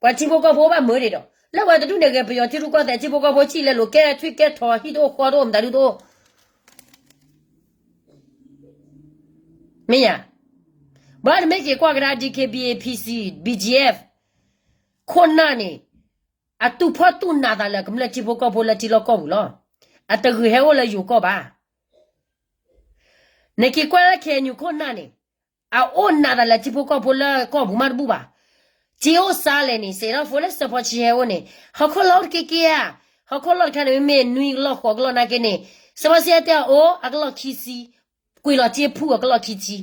ပှၤထံဖိကီၢ်ဖိဘၣ်မုာ်ဒံးဒီး, လၢဝဲတဒူၣ်န့ၣ် ဂဲၤပယီၤထံရူၢ်ကီၢ်သဲး ထံဖိကီၢ်ဖိဆံးလဲၤလိာ် ကဲထွံၣ်ကဲထီၣ် ဟံၣ်တအိၣ်ဃီတအိၣ် မတၤဒုတအိၣ် မ့ၢ်ဧါ. ဘၣ်နမ့ၢ်က့ၤကွၢ်ကဒါ DKBA, PC, BGF, ခိၣ်နၢ်န့ၣ်, အတူၢ်ဖီၣ်တူၢ်နးသးလၢကမျၢၢ်ထံဖိကီၢ်ဖိလၢထံလီၢ်ကီၢ်ပူၤလီၤ. အတဂ့ၤဟဲအိၣ်လၢယိၤကီၢ်ဘၣ်. နက့ၤကွၢ်လၢ KNU ခိၣ်နၢ်န့ၣ်, အအိၣ်နးသးလၢထံဖိကီၢ်ဖိလၢကီၢ်ပူၤမးတဘူၣ်ဘၣ်. က့ၤအိၣ်စါလဲၣ်န့ၣ် စဲးထီၣ်ဖိလၢစၢဖီဆံဟဲအိၣ်န့ၣ်, ဟီၣ်ခိၣ်လီၢ်တက့ၢ်က့ၢ်ဧါ, ဟီၣ်ခိၣ်လီၢ်တခါန့ၣ် မ့မ့ၢ်နွံကလီၢ်ဃိးကလီၢ်နာ်က့န့ၣ်, စၢဖီဆံဟဲတဲအီၤအိၣ် အကလီၢ်ခံဆံ, ကွံာ်လီၤစ့ဖူအကလီၢ်ခံဆံ,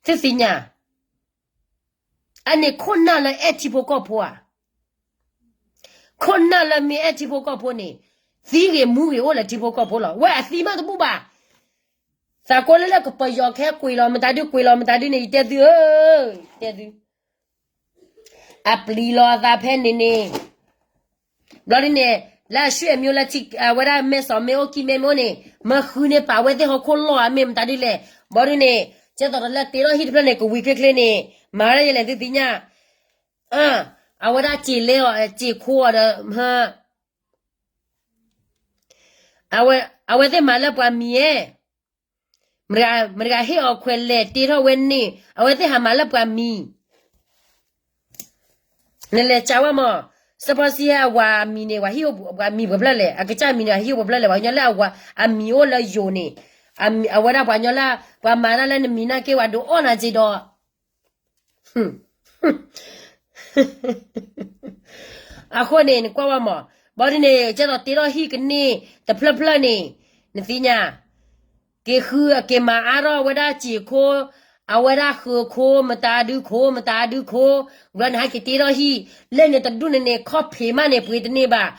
သုသ့ၣ်ညါ အန့ၣ်ခိၣ်နၢ်လၢအဲၣ်ထံဖိကီၢ်ဖိဧါ. ခိၣ်နၢ်လၢမ့ၢ်အဲၣ်ထံဖိကီၢ်ဖိန့ၣ်, သံဂ့ၤမူဂ့ၤအိၣ်လၢထံဖိကီၢ်ဖိလီၤ. ဝဲအသံမးတဘူၣ်ဘၣ်. သးကိးလၢလၢကပယီၤကဟဲကွံာ်လီၤမတၤဒု ကွံာ်လီၤမတၤဒုန့ၣ် ယတဲသုဧၢ, ယတဲသု အပျံၤလီၤအသးဖဲန့ၣ်န့ၣ်, ဘျီဒ်န့ၣ်, လၢအရွှ့ၣ်အမံၤလၢ အဝဲဒၣ်မဲာ်စီၤမ့ၢ်အိၣ်ကံၢ်မ့ၢ်မ့ၢ်အိၣ်န့ၣ်, မ့ၢ်ဃုန့ၢ်ပာ်ဝဲသ့ၣ်ဟီၣ်ခိၣ်လီၢ်ဧါမ့ၢ်မတၤဒ်လဲၣ်. ဘျီဒ်န့ၣ်, ကဲသိးဒီးလၢတ့ထီၣ်ဟံၣ်တဖျၢၣ်န့ၣ် ကဝံၤချ့ချ့န့ၣ်, မၤဝဲဒၣ်ယလဲၤသုသ့ၣ်ညါ, အဝဲဒၣ်စ့ၤလဲအီၤ, စ့ၤခိအီၤဒီး, အဝဲသ့ၣ်မၤလၢပှၤမံၤဧါ. မတၤဂၤဟ့ၣ်အီၤခွဲးလဲၣ်တ့ထီၣ်ဝဲန့ၣ် အဝဲသ့ၣ်ဟးမၤလၢပှၤမံၤ. နလဲၤစံးဝဲမး, စၢဖီဆံဟဲအဝၤအမံၤန့ၣ် ပှၤဟံၣ်အိၣ်ပှၤမံၤပှဲၤဖျၢၣ်လဲၣ်, အကစၢ်မံၤန့ၣ် အဟံၣ်အိၣ်ပှဲၤဖျၢၣ်လဲၣ်, ပှၤကညီလၢအဝၤအမံၤအိၣ်လၢယိၤန့ၣ်, အဝဲဒၣ်ပှၤကညီလၢ ပှၤမၤတၢ်လၢနမံၤနာ်က့ ပှၤဒုးအီၣ်နၤက့ဒီး အဃိန့ၣ် နကွၢ်ဝဲမး, ဘၣ်ဒ်န့ၣ် ကဲသိးတ့ထီၣ်ဟံၣ်ကန့ၢ်တဖျၢၣ်ဖျၢၣ်န့ၣ် နသ့ၣ်ညါ က့ၤဃုက့ၤမၤအါထီၣ်အဝဲဒၣ်စ့ၢ်ခိၣ်, အဝဲဒၣ်ဃုခိၣ် မတၤဒုခိၣ် မတၤဒုခိၣ်, ဘျီန့ၣ်ဟဲက့ၤတ့ထီၣ်ဟံၣ်, လၢန့ၣ်တဒူၣ်န့ၣ်န့ၣ် ခီၣ်ဖံးမးန့ၣ် ပှ့ၤတန့ၢ်ဘၣ်,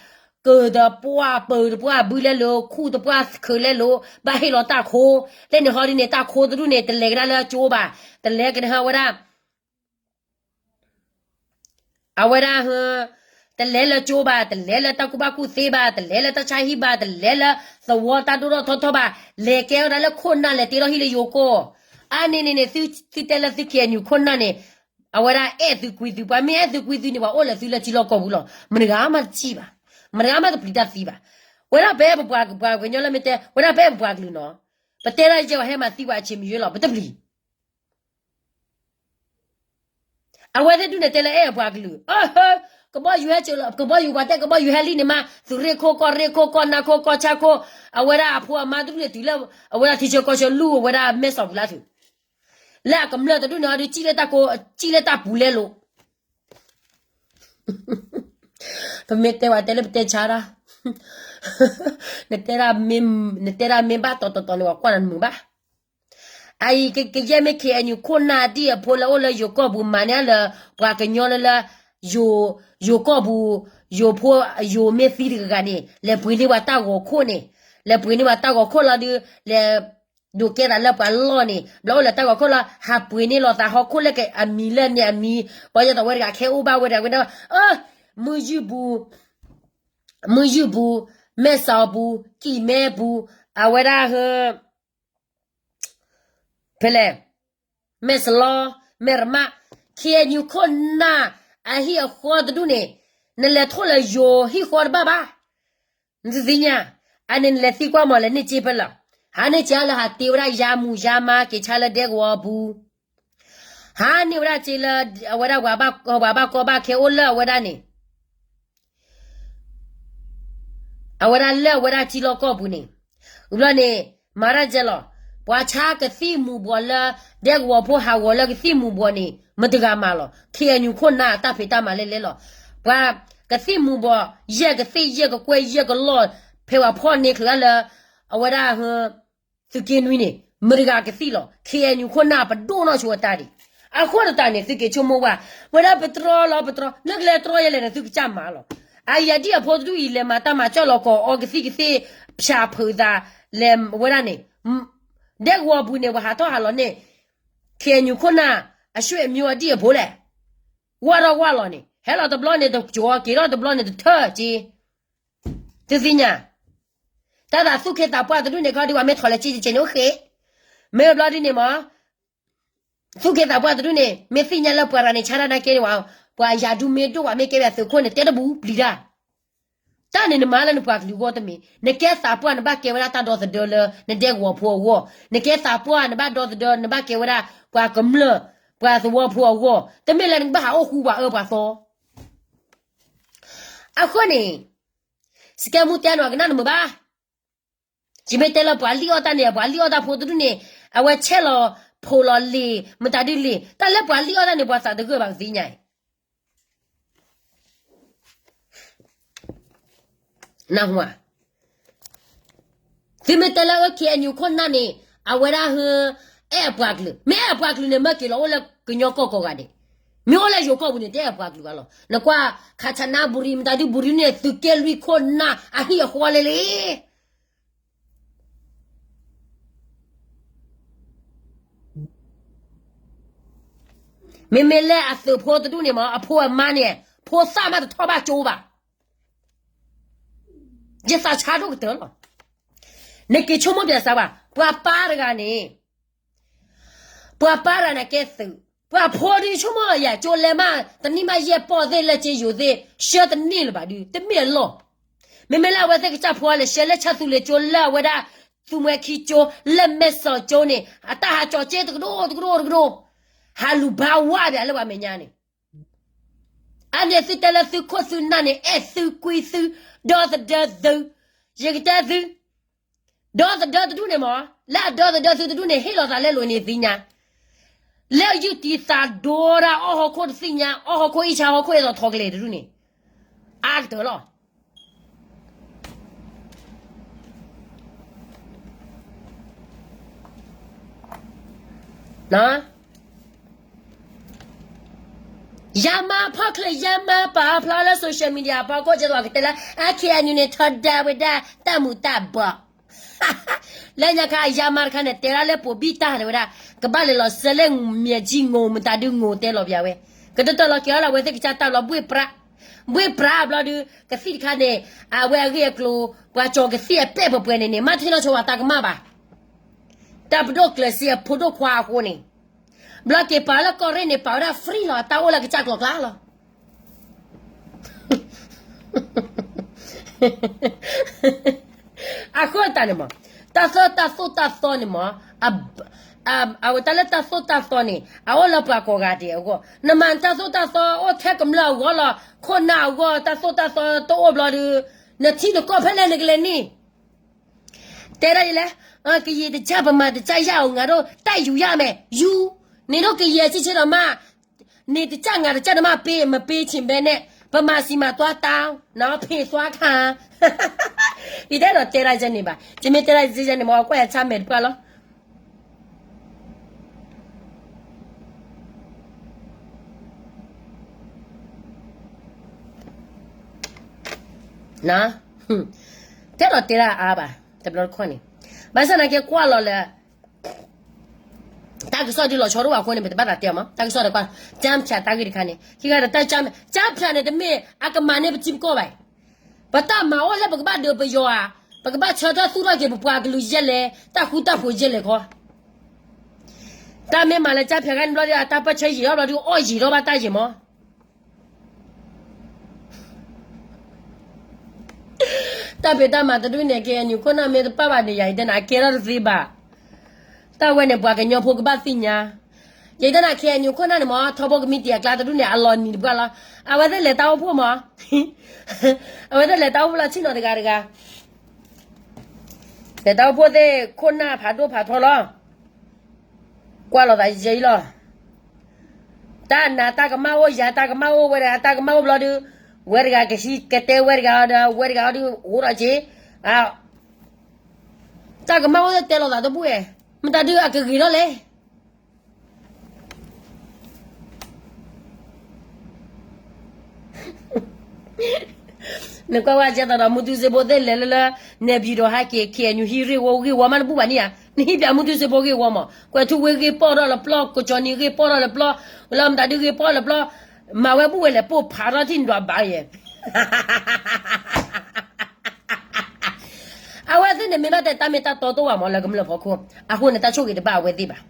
ကၢၤတပှၢ်ပၢၤတပှၢ်ဘုလဲလိာ် ခူၣ်တပှၢ်ခုးလဲလိာ် ဘၣ်ဟ့ၣ်လီၤတၢ်ခိ, လၢန့ၣ်ဟီဒ်န့ၣ် တၢ်ခိတဒူၣ်န့ၣ် တလဲၤကဒါလၢကၠိဘၣ်, တလဲၤကဒါဝဲဒၣ် အဝဲဒၣ် တလဲၤလၢကၠိဘၣ်, တလဲၤလၢတၢ်ကူၣ်ဘၣ်ကူၣ်သ့ဘၣ်, တလဲၤလၢတၢ်ဆါဟံၣ်ဘၣ်, တလဲၤလၢသဝီတၢ်ဒိၣ်ထီၣ်ထီထီၣ်ဘၣ်, လဲၤကဲဝဲဒၣ်လၢခိၣ်နၢ် လဲၤတ့ထီၣ်ဟံၣ်လၢယိၤကီၢ်, အါန့ၣ်န့ၣ်န့ၣ် သုတဲလၢသု K N U ခိၣ်နၢ်န့ၣ်, အဝဲဒၣ်အဲၣ်သုကွံသု ပှၤမ့ၢ်အဲၣ်သုကွံသုန့ၣ် ပှၤအိၣ်လၢသုလၢထံလီၢ်ကီၢ်ပူၤလီၤ, မတဂၤမးတစံၣ်ဘၣ်, မတဂၤမးတပျံၤတၢ်သံဘၣ်, ဝဲဒၣ်ပအဲၣ်ပပှၤကညီလၢမ့ၢ်တဲ ဝဲဒၣ်ပအဲၣ်ပပှၤကလုာ်နီၤ, ပတဲဒၣ်ယဲ ပှၤဟဲမၤသံပှၤအဆံးမယွ့လီၤ ပတပျံၤ အဝဲသ့ၣ်ဒူၣ်န့ၣ်တဲလၢအဲၣ်အပှၤကလုာ်, ကဘီယူၤဟဲစၢၤလီၤ, ကဘီယူၤပှၤတဲ ကဘီယူၤဟဲလံန့ၣ်မး သုးရ့ၣ်ခိၣ် ကီၢ်ရ့ၣ်ခိၣ် ကီၢ်နၢ်ခိၣ် ကီၢ်ဆၣ်ခိၣ်, အဝဲဒၣ်အဖိအမါတဒူၣ်န့ၣ်တုၤလၢ အဝဲဒၣ်ထံဆၢကီၢ်ဆၢလူၢ်အဝဲဒၣ်မဲၢ်စီၤပူၤလၢသုး, လၢအကမျၢၢ်တဒူၣ်န့ၣ်အဒုး စံၣ်လၢတၢ်ပူၤလဲလိာ် ပမ့ၢ်တဲဝဲတဲလၢပတဲဆါတၢ်, နတဲဒၣ်မ့ၢ်ဘၣ်တီတီတီန့ၣ် ပှၤကွၢ်နၤတမုာ်ဘၣ်. အအံၤ ကယဲၢ်မ့ၢ် K N U ခိၣ်နၢ်ဒ်အဖိလၢအိၣ်လၢယိၤကီၢ်ပူၤ မၤန့ၢ်လၢပှၤကညီလၢလၢ ယိၤကီၢ်ပူၤ, ယိၤဖိ, ယိၤမ့ၢ်သံတဂၤဂၤန့ၣ် လဲၤပှ့ၤန့ၢ်ပှၤတၢ်ဂီၤခိၣ်န့ၣ်, လဲၤပှ့ၤန့ၢ်ပှၤတၢ်ဂီၤခိၣ်လီၤဒုး လဲၤဒိးကဲသးလၢပှၤလီၢ်န့ၣ် ဘျီအိၣ်လၢတၢ်ဂီၤခိၣ်လီၤ ဟးပှ့ၤန့ၢ်လီၤသးဟီၣ်ခိၣ်လၢကအမံၤလၢန့ၣ်အမံၤ, ပှၤယဲၢ်တီးဝဲတဂၤခဲအိၣ်ဘၣ်ဝဲဒၣ်ဝဲဒၣ်, မုၢ်ယုၢ်ပူၤ မုၢ်ယုၢ်ပူၤ, မဲၢ်စီၤပူၤ, ကံၢ်မဲပူၤ, အဝဲဒၣ်ဟၢ ဖဲလဲၣ်, မဲၢ်စလီ, မဲၢ်ရမး, K N U ခိၣ်နၢ်အဟံၣ်အဃီတဒူၣ်န့ၣ်, နလဲၤထိၣ်လၢယိၤဟံၣ်ဃီတဘၣ်ဘၣ်. နတသ့ၣ်ညါ, အန့ၣ်နလဲၤသံကွၢ်မး လဲၤန့ၢ်စ့ဖဲလဲၣ်, ဟးန့ၢ်စ့လၢဟးတ့ဝဲဒၣ်ယါမူၤယါမါက့ၤဆါလၢဒဲကဝီၤပူၤ ဟးန့ၢ်ဝဲဒၣ်စ့လၢ အဝဲဒၣ်ပှၤဘၣ်ကီဘၣ်ခဲအိၣ်လၢအဝဲဒၣ်န့ၣ်, အဝဲဒၣ်လၢအဝဲဒၣ်ထံလီၢ်ကီၢ်ပူၤန့ၣ်, ဘျီန့ၣ် မၤတၢ်ကဲလီၤ, ပှၤဆါကသံၣ်မူၤဘှီးလၢ ဒဲကဝီၤဖိဟးဂီၤလၢကသံၣ်မူၤဘှီးန့ၣ် မတဂၤမးလီၤ. K N U ခိၣ်နၢ်အတၢ်ဖံးတၢ်မၤလဲၣ်လဲၣ်လီၤ. ပှၤကသံၣ်မူၤဘှီး ယဲၢ်ကသ့ၣ်ယဲၢ်ကကွဲၢ်ယဲၢ်ကလီၢ် ဖဲပှၤဖီၣ်န့ၢ်ချုးဒၣ်လၢ အဝဲဒၣ် သုးက့နွံန့ၣ် မတဂၤကသံၣ်လီၤ. K N U ခိၣ်နၢ်ပဒိၣ်နီၢ်ဆိအတၢ်ဒံး, အဃိသတးန့ၣ် သုက့ၤဆိကမိၣ်ဝဲ, ဝဲဒၣ်ပတြီလီၤပတြီ နကလဲၤတြီယဲလဲၣ်န့ၣ် သုကစၢ်မၤလီၤ. အအံၤဒ်အဖိတဒူၣ်အံၤ လဲၤမၤတၢ်မၤကၠီၣ်လီၤကီးအီကသံၣ်ကသ့ၣ် ဖၠးဖုးသး လဲၤဝဲဒၣ်န့ၣ်, ဒဲကဝီၤပူၤန့ၣ် ပှၤဟးထီၣ်ဟးလီၤန့ၣ် K N U ခိၣ်နၢ် အဆွေမျိုး အဒ်အဖိလဲၣ်, ဝၢ်ထီၣ်ဝၢ်လီၤန့ၣ် ဟဲလီၤတဘျီန့ၣ်တကၠီၤ က့ၤထီၣ်တဘျီန့ၣ်တထၢၣ်က့ၤ တသ့ၣ်ညါ, တၢ်သးသူၣ်က့သးပှၢ်တဒူၣ်န့ၣ် ခီဒုးပှၤမ့ၢ်ထီၣ်လဲၤက့ၤက့ၤန့ၣ်အိၣ်ဃ့, မ့ၢ်ဘျီဒ်န့ၣ်မး, သူၣ်က့သးပှၢ်တဒူၣ်န့ၣ် မ့ၢ်သ့ၣ်ညါလၢပှၤရၤန့ၣ် ဆါတၢ်နာ်က့န့ၣ်ဝဲ, ပှၤယၤဒူမ့ၢ်ဒိၣ်ဝဲမ့ၢ်ကဲဝဲသုးခိၣ်န့ၣ် တဲတဘူးပျံၤတၢ်, တၢ်န့ၣ်နမၤလၢနပှၤကလုာ်အဂီၢ်တမ့ၢ်, နကဲသးပှၢ်နဘၣ်ကဲဝဲဒၣ်တၢ်ဒီသဒၢလၢ နဒဲကဝီၤဖိအဂီၢ်, နကဲသးပှၢ်နဘၣ်ဒီသဒၢ နဘၣ်ကဲဝဲဒၣ် ပှၤကမျၢၢ် ပှၤသဝီဖိအဂီၢ်, တမ့ၢ်လၢနကဘၣ်ဟးအိၣ်ဃူပှၤအၢပှၤသီ အဃိန့ၣ်, စကဲမူတဲနီၤ ကနၣ်နမုာ်ဘၣ်. ယမ့ၢ်တဲလၢပှၤလံၣ်အီၣ်တၢ်န့ၣ် ပှၤလံၣ်အီၣ်တၢ်ဖိတဒူၣ်န့ၣ် အဝဲဆဲးလီၤဖိးလီၤလံာ် မတၤဒုးလံာ် တၢ်လၢပှၤလံၣ်အီၣ်တၢ်န့ၣ် ပှၤသးတဂၢၢ်ဘၣ်ကသ့ၣ်ညါအံၤ နၢ်ဟူဧါ. သုမ့ၢ်တဲလၢအၢ K N U ခိၣ်နၢ်န့ၣ် အဝဲဒၣ်ဟၢ အဲၣ်အပှၤကလုာ်, မ့ၢ်အဲၣ်အပှၤကလုာ်န့ၣ် မၢက့ၤလီၤအိၣ်လၢကညီကီၢ်ကိးဂၤဒဲး, မ့ၢ်အိၣ်လၢယိၤကီၢ်ပူၤန့ၣ် တအဲၣ်အပှၤကလုာ်ဘၣ်လီၤ. နကွၢ် ခးဆနါဘူရံ မတၤဒုးဘူရံန့ၣ် သုးက့လွံၢ်ခိၣ်နၢ်အဟံၣ်အဃီလဲၣ်လံ မ့မ့ၢ်လၢအသုးဖိတဒူၣ်န့ၣ်မး အဖိအမါန့ၣ် ဖိသၣ်မးတထီၣ်ဘၣ်ကၠိဘၣ်. ယသးဆါဒိၣ်ကတၢၢ်လီၤ. နက့ၤဆိကမိၣ်ပျဲစးဘၣ် ပှၤပၢ်တဂၤန့ၣ် ပှၤပၢ်တဂၤန့ၣ်ကဲသုး, ပှၤဖိဒုးဆိကမိၣ်ယၤ ကၠိလဲမး တနံၣ်မးယဲၢ်ပီၢ်သ့ၣ်လၢကၠ့ယိၤသ့ၣ် ဆှၢတန့ၢ်လၢၤဘၣ်ဒုး တမ့ၢ်အလီၢ် မ့မ့ၢ်လၢအဝဲသ့ၣ်ကစၢ်ဖိလဲၤဆှၢလၢဆၣ်သူလ့ၤကၠိ လၢအဝဲဒၣ် သူမှဲခံကၠိ လၢမဲၢ်စီၤကၠိန့ၣ် အတၢ်ဟးကၠီၤကၠ့တကဒိၣ်တကဒိၣ်တကဒိၣ် ဟးလူၤဘါဝါဒၣ်လၢပှၤမဲာ်ညါန့ၣ် အန့ၣ်သုတဲလၢသုခိၣ်သုနၢ်န့ၣ် အဲၣ်သုကွံသု ဒီသဒၢသု, ယကတဲသု, ဒီသဒၢတဒူၣ်န့ၣ်မး လၢအဒီသဒၢသုတဒူၣ်န့ၣ် ဟ့ၣ်လီၤသးလဲလိာ်န့ၣ်သ့ၣ်ညါ, လၢယုၢ်တံၤသးဒိတၢ်အီၣ်ဟီၣ်ခိၣ်တသ့ၣ်ညါ အီၣ်ဟီၣ်ခိၣ်အံၣ်ဆါဟီၣ်ခိၣ်အဲၣ်ဒိးထီကလဲာ်တဒူၣ်န့ၣ် အါကတၢၢ်လီၤ. ယါမါဖီၣ်ချၢ ယါမါပာ်ဖျါလၢ social media အဖီခိၣ် ကဲသိးကတဲလၢ အ KNU န့ၣ် ထီဒါဝဲဒၣ် တၢ်မူၤတၢ်ဘှီး လၢညါခါအယါမါတခါန့ၣ် တဲဒၣ်လၢပိာ်ဘံၣ်တၢ်တဲဝဲဒၣ် ကဘၣ်လဲၤလီၤစၢၤလၢမဲာ်ကၠံ ငိၢ်မတၤဒု ငိၢ်တဲလီၤပျးဝဲ ကတတီၤလီၤက့ၤအီၤလၢ အဝဲသ့ၣ်ကစၢ်တၢ်လီၤဘှ့ၣ်ပြး ဘှ့ၣ်ပြးဘျီဒု ကသံၣ်တခါန့ၣ် အဝဲအဂ့ၢ်အကျိၤ ပှၤကၠီၤကသံၣ်အပဲၢ်ပှဲၤပှဲၤန့ၣ်န့ၣ် မ့ၢ်ထဲနီၢ်ဆိဝဲတၢ်ကမၣ်ဘၣ် တၢ်ပဒိၣ်ကျၢၤစ့အဖိဒိၣ်ခွါအဃိန့ၣ် ဘျီက့ၤပာ်လၢကီၢ်ရ့ၣ်န့ၣ် ပာ်ဝဲဒၣ် free လီၤ တၢ်အိၣ်လၢကစၢ်ကျိၤကျါလီၤ အဃိတၢ်န့ၣ်မး တၢ်သၢတၢ်သိၣ်တၢ်သီန့ၣ်မး အဝဲတၢ်လၢတၢ်သိၣ်တၢ်သီန့ၣ် အအိၣ်လၢပှၤကိးဂၤဒဲးအဂီၢ် နမၤနတၢ်သိၣ်တၢ်သီအိၣ်ထဲကမျၢၢ်အဂီၢ်လီၤ ခိၣ်နၢ်အဂီၢ် တၢ်သိၣ်တၢ်သီတအိၣ်ဘျီဒု နထံနကီၢ်ဖဲလဲၣ်နကလဲၤန့ၣ် တဲဒၣ်ယလဲၣ် ကယံာ်တစၢ် ပမၤတစၢ်ယၢ်အီၤ ငါဒိၣ်တၢ်ယူၤယၢ်မဲာ် ယူၤ န့ၣ်ဒိၣ်ကယံာ်ဆံးဆံးဒီးမး န့ၣ်တစၢ် ငါတစၢ် နမ့ၢ်ပ့ မ့ၢ်ပ့ဆံးဘဲန့ၣ် ပမၤစံးမၤသွါတၢ် နဖ့သွါခါ ယတဲဒီးတဲဒၣ်ယဲန့ၣ်ဘၣ် ယမ့ၢ်တဲဒၣ်ယဲန့ၣ်မ့ၢ် ကွၢ်ယဆါမဲာ်တပှၢ်လီၤ တဲဒီးတဲဒၣ်အါဘၣ် တဘျီတခီၣ်န့ၣ် ဘၣ်ဆၣ်သနာ်က့ကွၢ်လီၤလၢ တၢ်ကစီၣ်ဒ်လီၤဆီဒိၣ်ဘၣ်အဃိန့ၣ် ပတဘၣ်သးတဲအီၤမး တၢ်ကစီၣ်ဒီးကွၢ် ကၠၣ်ဖၠးတၢ်ဂ့ၢ်တခါန့ၣ် ခံခါဒီးတၢ်ကၠၣ်ဖၠးန့ၣ် တမ့ၢ်အကမၤန့ၢ်ပထံပကီၢ်ဘၣ် ပတၢ်မၤအိၣ်လၢပကဘၣ်ဒုးပယီၤဧါ ပကဘၣ်ဆၢထၢၣ်သူၣ်ထီၣ်က့ၤပပှၤကလုာ်ယဲၢ်လဲၣ် တၢ်ဃူတၢ်ဖိးယဲၢ်လဲၣ်ခီ တၢ်မ့ၢ်မၤလၢကၠၣ်ဖၠးခါန့ၣ်ဘျီဒု အတၢ်ပၢၢ်ဆၢယံာ်ထီၣ်ဘျီဒု အီၣ်ယံာ်ထီၣ်ဘၣ်တၢ်ယံာ်မး တၢ်ဖံးတၢ်မၤတဒူၣ်န့ၣ် KNU ခိၣ်နၢ်မ့ၢ်တပာ်ဘၣ်န့ၣ် ယၤအံၤတဲနၤ အကဲထီၣ်တသ့ဘၣ်. တၢ်ဝဲန့ၣ် ပှၤကညီဖိကဘၣ်သ့ၣ်ညါ, ယတဲနၤ KNU ခိၣ်နၢ်န့ၣ်မ့ၢ် ထီဘိကမံးတံာ်အကျါတဒူၣ်န့ၣ် အလီၤနံၤတပှၢ်လီၤ. အဝဲသ့ၣ်လဲၤတၢ်အိၣ်ဖှိၣ်မး, အဝဲသ့ၣ်လဲၤတၢ်အိၣ်ဖှိၣ်လီၤဆ့ၣ်နီၤတဂၤတဂၤ လဲၤတၢ်အိၣ်ဖှိၣ်သ့ၣ်ခိၣ်နၢ်ဖးဒိၣ်ဖးထီလီၤ. ကွၢ်လိာ်သးယဲအံၤလီၤ. တၢ်နၤတၢ်ကမၣ်အိၣ် ယၤတၢ်ကမၣ်အိၣ် ဝဲတဂၤတၢ်ကမၣ်အိၣ်ဘျီဒုး, ဝဲတဂၤကဟံးကတဲဝဲတဂၤဒီး ဝဲတဂၤအီၤဒုး အိၣ်ဒီးက့ၤ, တၢ်ကမၣ်အိၣ်သ့ၣ်တဲလိာ်သးတဘူၣ်ဝဲ, မတၤဒုးအကဂ့ၤထီၣ်လဲၣ်. နကွၢ်ဝဲကဲသိးဒီး မူတူစ့ဖိသ့ၣ်လဲၤလၢလၢ နဲၣ်ပံၤဒီးဟဲက့ၤ KNU ဟံးဂ့ၢ်ဝီဂ့ၢ်ဝီမး နဘူၣ်ဘၣ်န့ၣ်ဧါ, နဟံးပၠးမူတူစ့ဖိဂ့ၢ်ဝီမး, ကွဲၤထူဝ့ဂ့ၢ်ပီၢ်ထီၣ်လၢပျီ, ကီၢ်ကၠီနံၤဂ့ၢ်ပီၢ်ထီၣ်လၢပျီ, လၢမတၤဒုးဂ့ၢ်ပီၢ်လၢပျီ, မၤဝဲဘူၣ်ဝဲလဲၣ်ပိၢ်ဖးထီၣ်ထံၣ်နဒွးဘၣ်ယဲၢ် အဝဲသ့ၣ်န့ၣ် မ့ၢ်ဘၣ်တဲတၢ်မ့ၢ်တၢ်တီတအိၣ်ဘၣ်မး လၢကမျၢၢ်ဖီခိၣ်, အဃိန့ၣ် တၢ်ဆိၣ်ဂ့ၤတဘၣ်အဝဲသ့ၣ်ဘၣ်.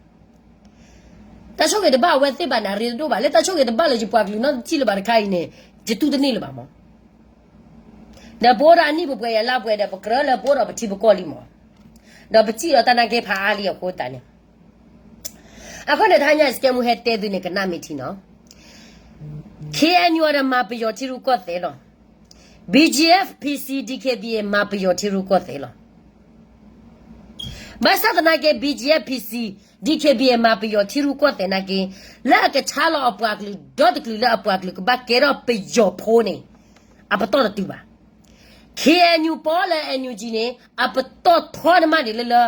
တၢ်ဆိၣ်ဂ့ၤတဘၣ်အဝဲသ့ၣ်ဘၣ်န့ၣ် အရ့တဒိၣ်ဘၣ်, လၢတၢ်ဆိၣ်ဂ့ၤတဘၣ်လၢယပှၤကလုာ်နီတထံၣ်လၢၤဘၣ်တခါအံၤန့ၣ် ယတူၢ်တန့ၢ်လၢၤဘၣ်မး. ဒီးပအိၣ်ဒီးအနံၣ်ပပှဲၤယၤလါပှဲၤဒီး ပကြၢးလၢပအိၣ်ဒီးပထံပကီၢ်လံမး, ဒီးပစံၣ်ဒီးတၢ်နာ်က့ဖးအါလံအဃိသတးန့ၣ်, အဃိန့ၣ် တဟါညါ စကဲမူဟဲတဲသုန့ၣ် ကနၣ်မ့ၢ်ထံနီၤ KNU ဒီးမၤပယီၤထံရူၢ်ကီၢ်သဲးလီၤ. BGF PC DKBA မၤပယီၤထံရူၢ်ကီၢ်သဲးလီၤ. ဘၣ်ဆၣ်သနာ်က့ BGF PC DKBA မၤပယီၤထံရူၢ်ကီၢ်သဲးနာ်က့, လၢအကဆါလီၤအပှၤကလုာ် ဒီတကလုာ်လၢအပှၤကလုာ်ကဘၣ်ကဲထီၣ်ပယီၤဖိန့ၣ် အပတီၢ်တတုၤဘၣ်. KNU ပီလၢ NUG န့ၣ် အပတီၢ်ထီန့ၣ်မးန့ၣ်လၢလၢ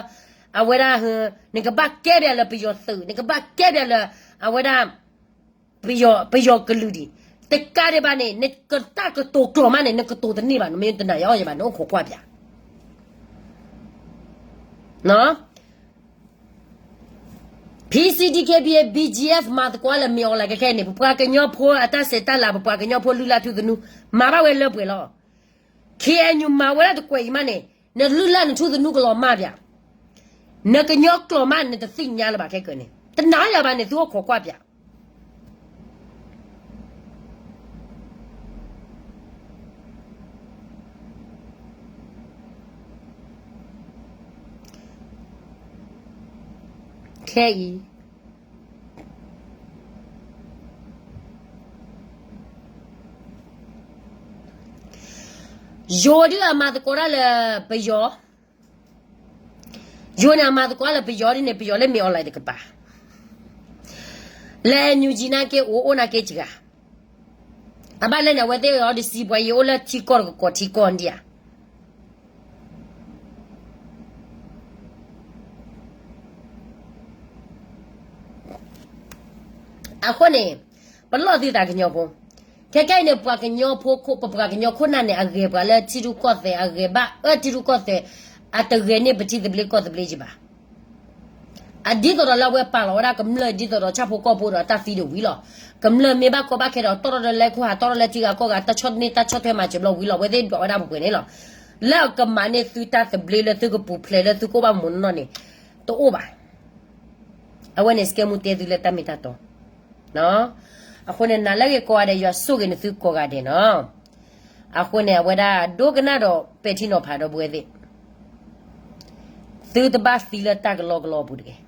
အဝဲဒၣ် နကဘၣ်ကဲဘၣ်လၢပယီၤသုး နကဘၣ်ကဲဘၣ်လၢ အဝဲဒၣ် ပယီၤကလုာ်ဒံး, တကးဒံးဘၣ်န့ၣ် နကတၢ်ကတိၤကျိာ်မးန့ၣ် နကတိၤတန့ၢ်ဘၣ်, နမ့ၢ်တနာ်ယၤအီၣ်ယၤဘၣ် နအိၣ်ခိးကွၢ်ပၠး PC DKBA BGF မၤသကိးလၢ မ့ၢ်အီၤလၢကခဲအံၤန့ၣ် ပပှၤကညီဖိအတၢ်ဆဲးတၢ်လၤ ပပှၤကညီဖိလုၢ်လၢ်ထူသနူ မၤဘၣ်ဝဲလၢပှဲၤလီၤ. KNU မၤဝဲဒၣ်တကွဲးအံၤမးန့ၣ် နလုၢ်လၢ်နထူသနူကလီၤမၢ်ပၠး, နကညီကျိာ်မး နတသ့ၣ်ညါလၢၤဘၣ်ခဲကၢန့ၣ် တနာ်ယၤဘၣ်န့ၣ် သုအိၣ်ခိးကွၢ်ပၠး ခဲအံၤ ယိၤဒုးအမၤသကိးတၢ်လၢပယီၤ, ယိၤန့ၣ်အမၤသကိးလၢပယီၤဒ်န့ၣ် ပယီၤလၢမ့ၢ်အီၤလၢတကပၤ, လၢ NUG နာ်က့ အိၣ်အိၣ်နာ်က့စှၤ, အဘၣ်လဲၣ်န့ၣ် အဝဲသ့ၣ်အီၤဒုးစံးပှၤယံၤအိၣ်လၢထံကီၢ်တကကိးထံကီၢ်ဒံးဧါ. အဃိန့ၣ် ပလီၢ်သုသးကညီဖိ, ခဲခဲအံၤန့ၣ် ပှၤကညီဖိ ပပှၤကညီခိၣ်နၢ်န့ၣ် အဂဲၤပှၤလၢထံရူၢ်ကီၢ်သဲး, အဂဲၤဘၣ်အၢထံရူၢ်ကီၢ်သဲး, အတဂဲၤန့ၢ်ပထံသဘျ့ကီၢ်သဘျ့ကဘၣ်. အဒ်သိးဒီးလၢအဝဲပာ်လီၤဝဲဒၣ်ကမျၢၢ် ဒ်သိးဒီးဆၣ်ဖိကီၢ်ဖိဒီးတၢ်သံဒီးဝံၤလီၤ. ကမျၢၢ်မ့ၢ်ဘၣ်ကီဘၣ်ခဲဒီး တီၣ်ထီၣ်ဒီးလၢခိၣ်ဟး တီၣ်ထီၣ်လၢထံဂၤကီၢ်ဂၤ တၢ်ဆီၣ်တန့ၢ်တၢ်ဆီၣ်ထွဲမၤစၢၤဘျီဝံၤလီၤ. အဝဲသ့ၣ်ဒွးဝဲဒၣ်ပှဲၤပှဲၤန့ၣ်လီၤ. လၢအကမၤန့ၢ်သုတၢ်သဘျ့လၢသုကပူၤဖျဲးလၢသုကအိၣ်ဘၣ်မူးနီၢ်နီၢ်န့ၣ် တအိၣ်ဘၣ်. အဝဲန့ၣ် စကဲမူတဲသုလၢတၢ်မ့ၢ်တၢ်တီ အဃိန့ၣ် နၤလၢအဂ့ၤကိးဂၤဒဲး ယွၤဆိၣ်ဂ့ၤနသုကိးဂၤဒဲးနီၤ. အဃိန့ၣ် အဝဲဒၣ်ဒိကနၣ်ဒီးပဲာ်ထံနီၤဖးဒီပုၢ်ဝဲၢ်သ့ၣ်, သုတဘၣ်သံလၢတၢ်ကလီကလီအပူၤတဂ့ၤ.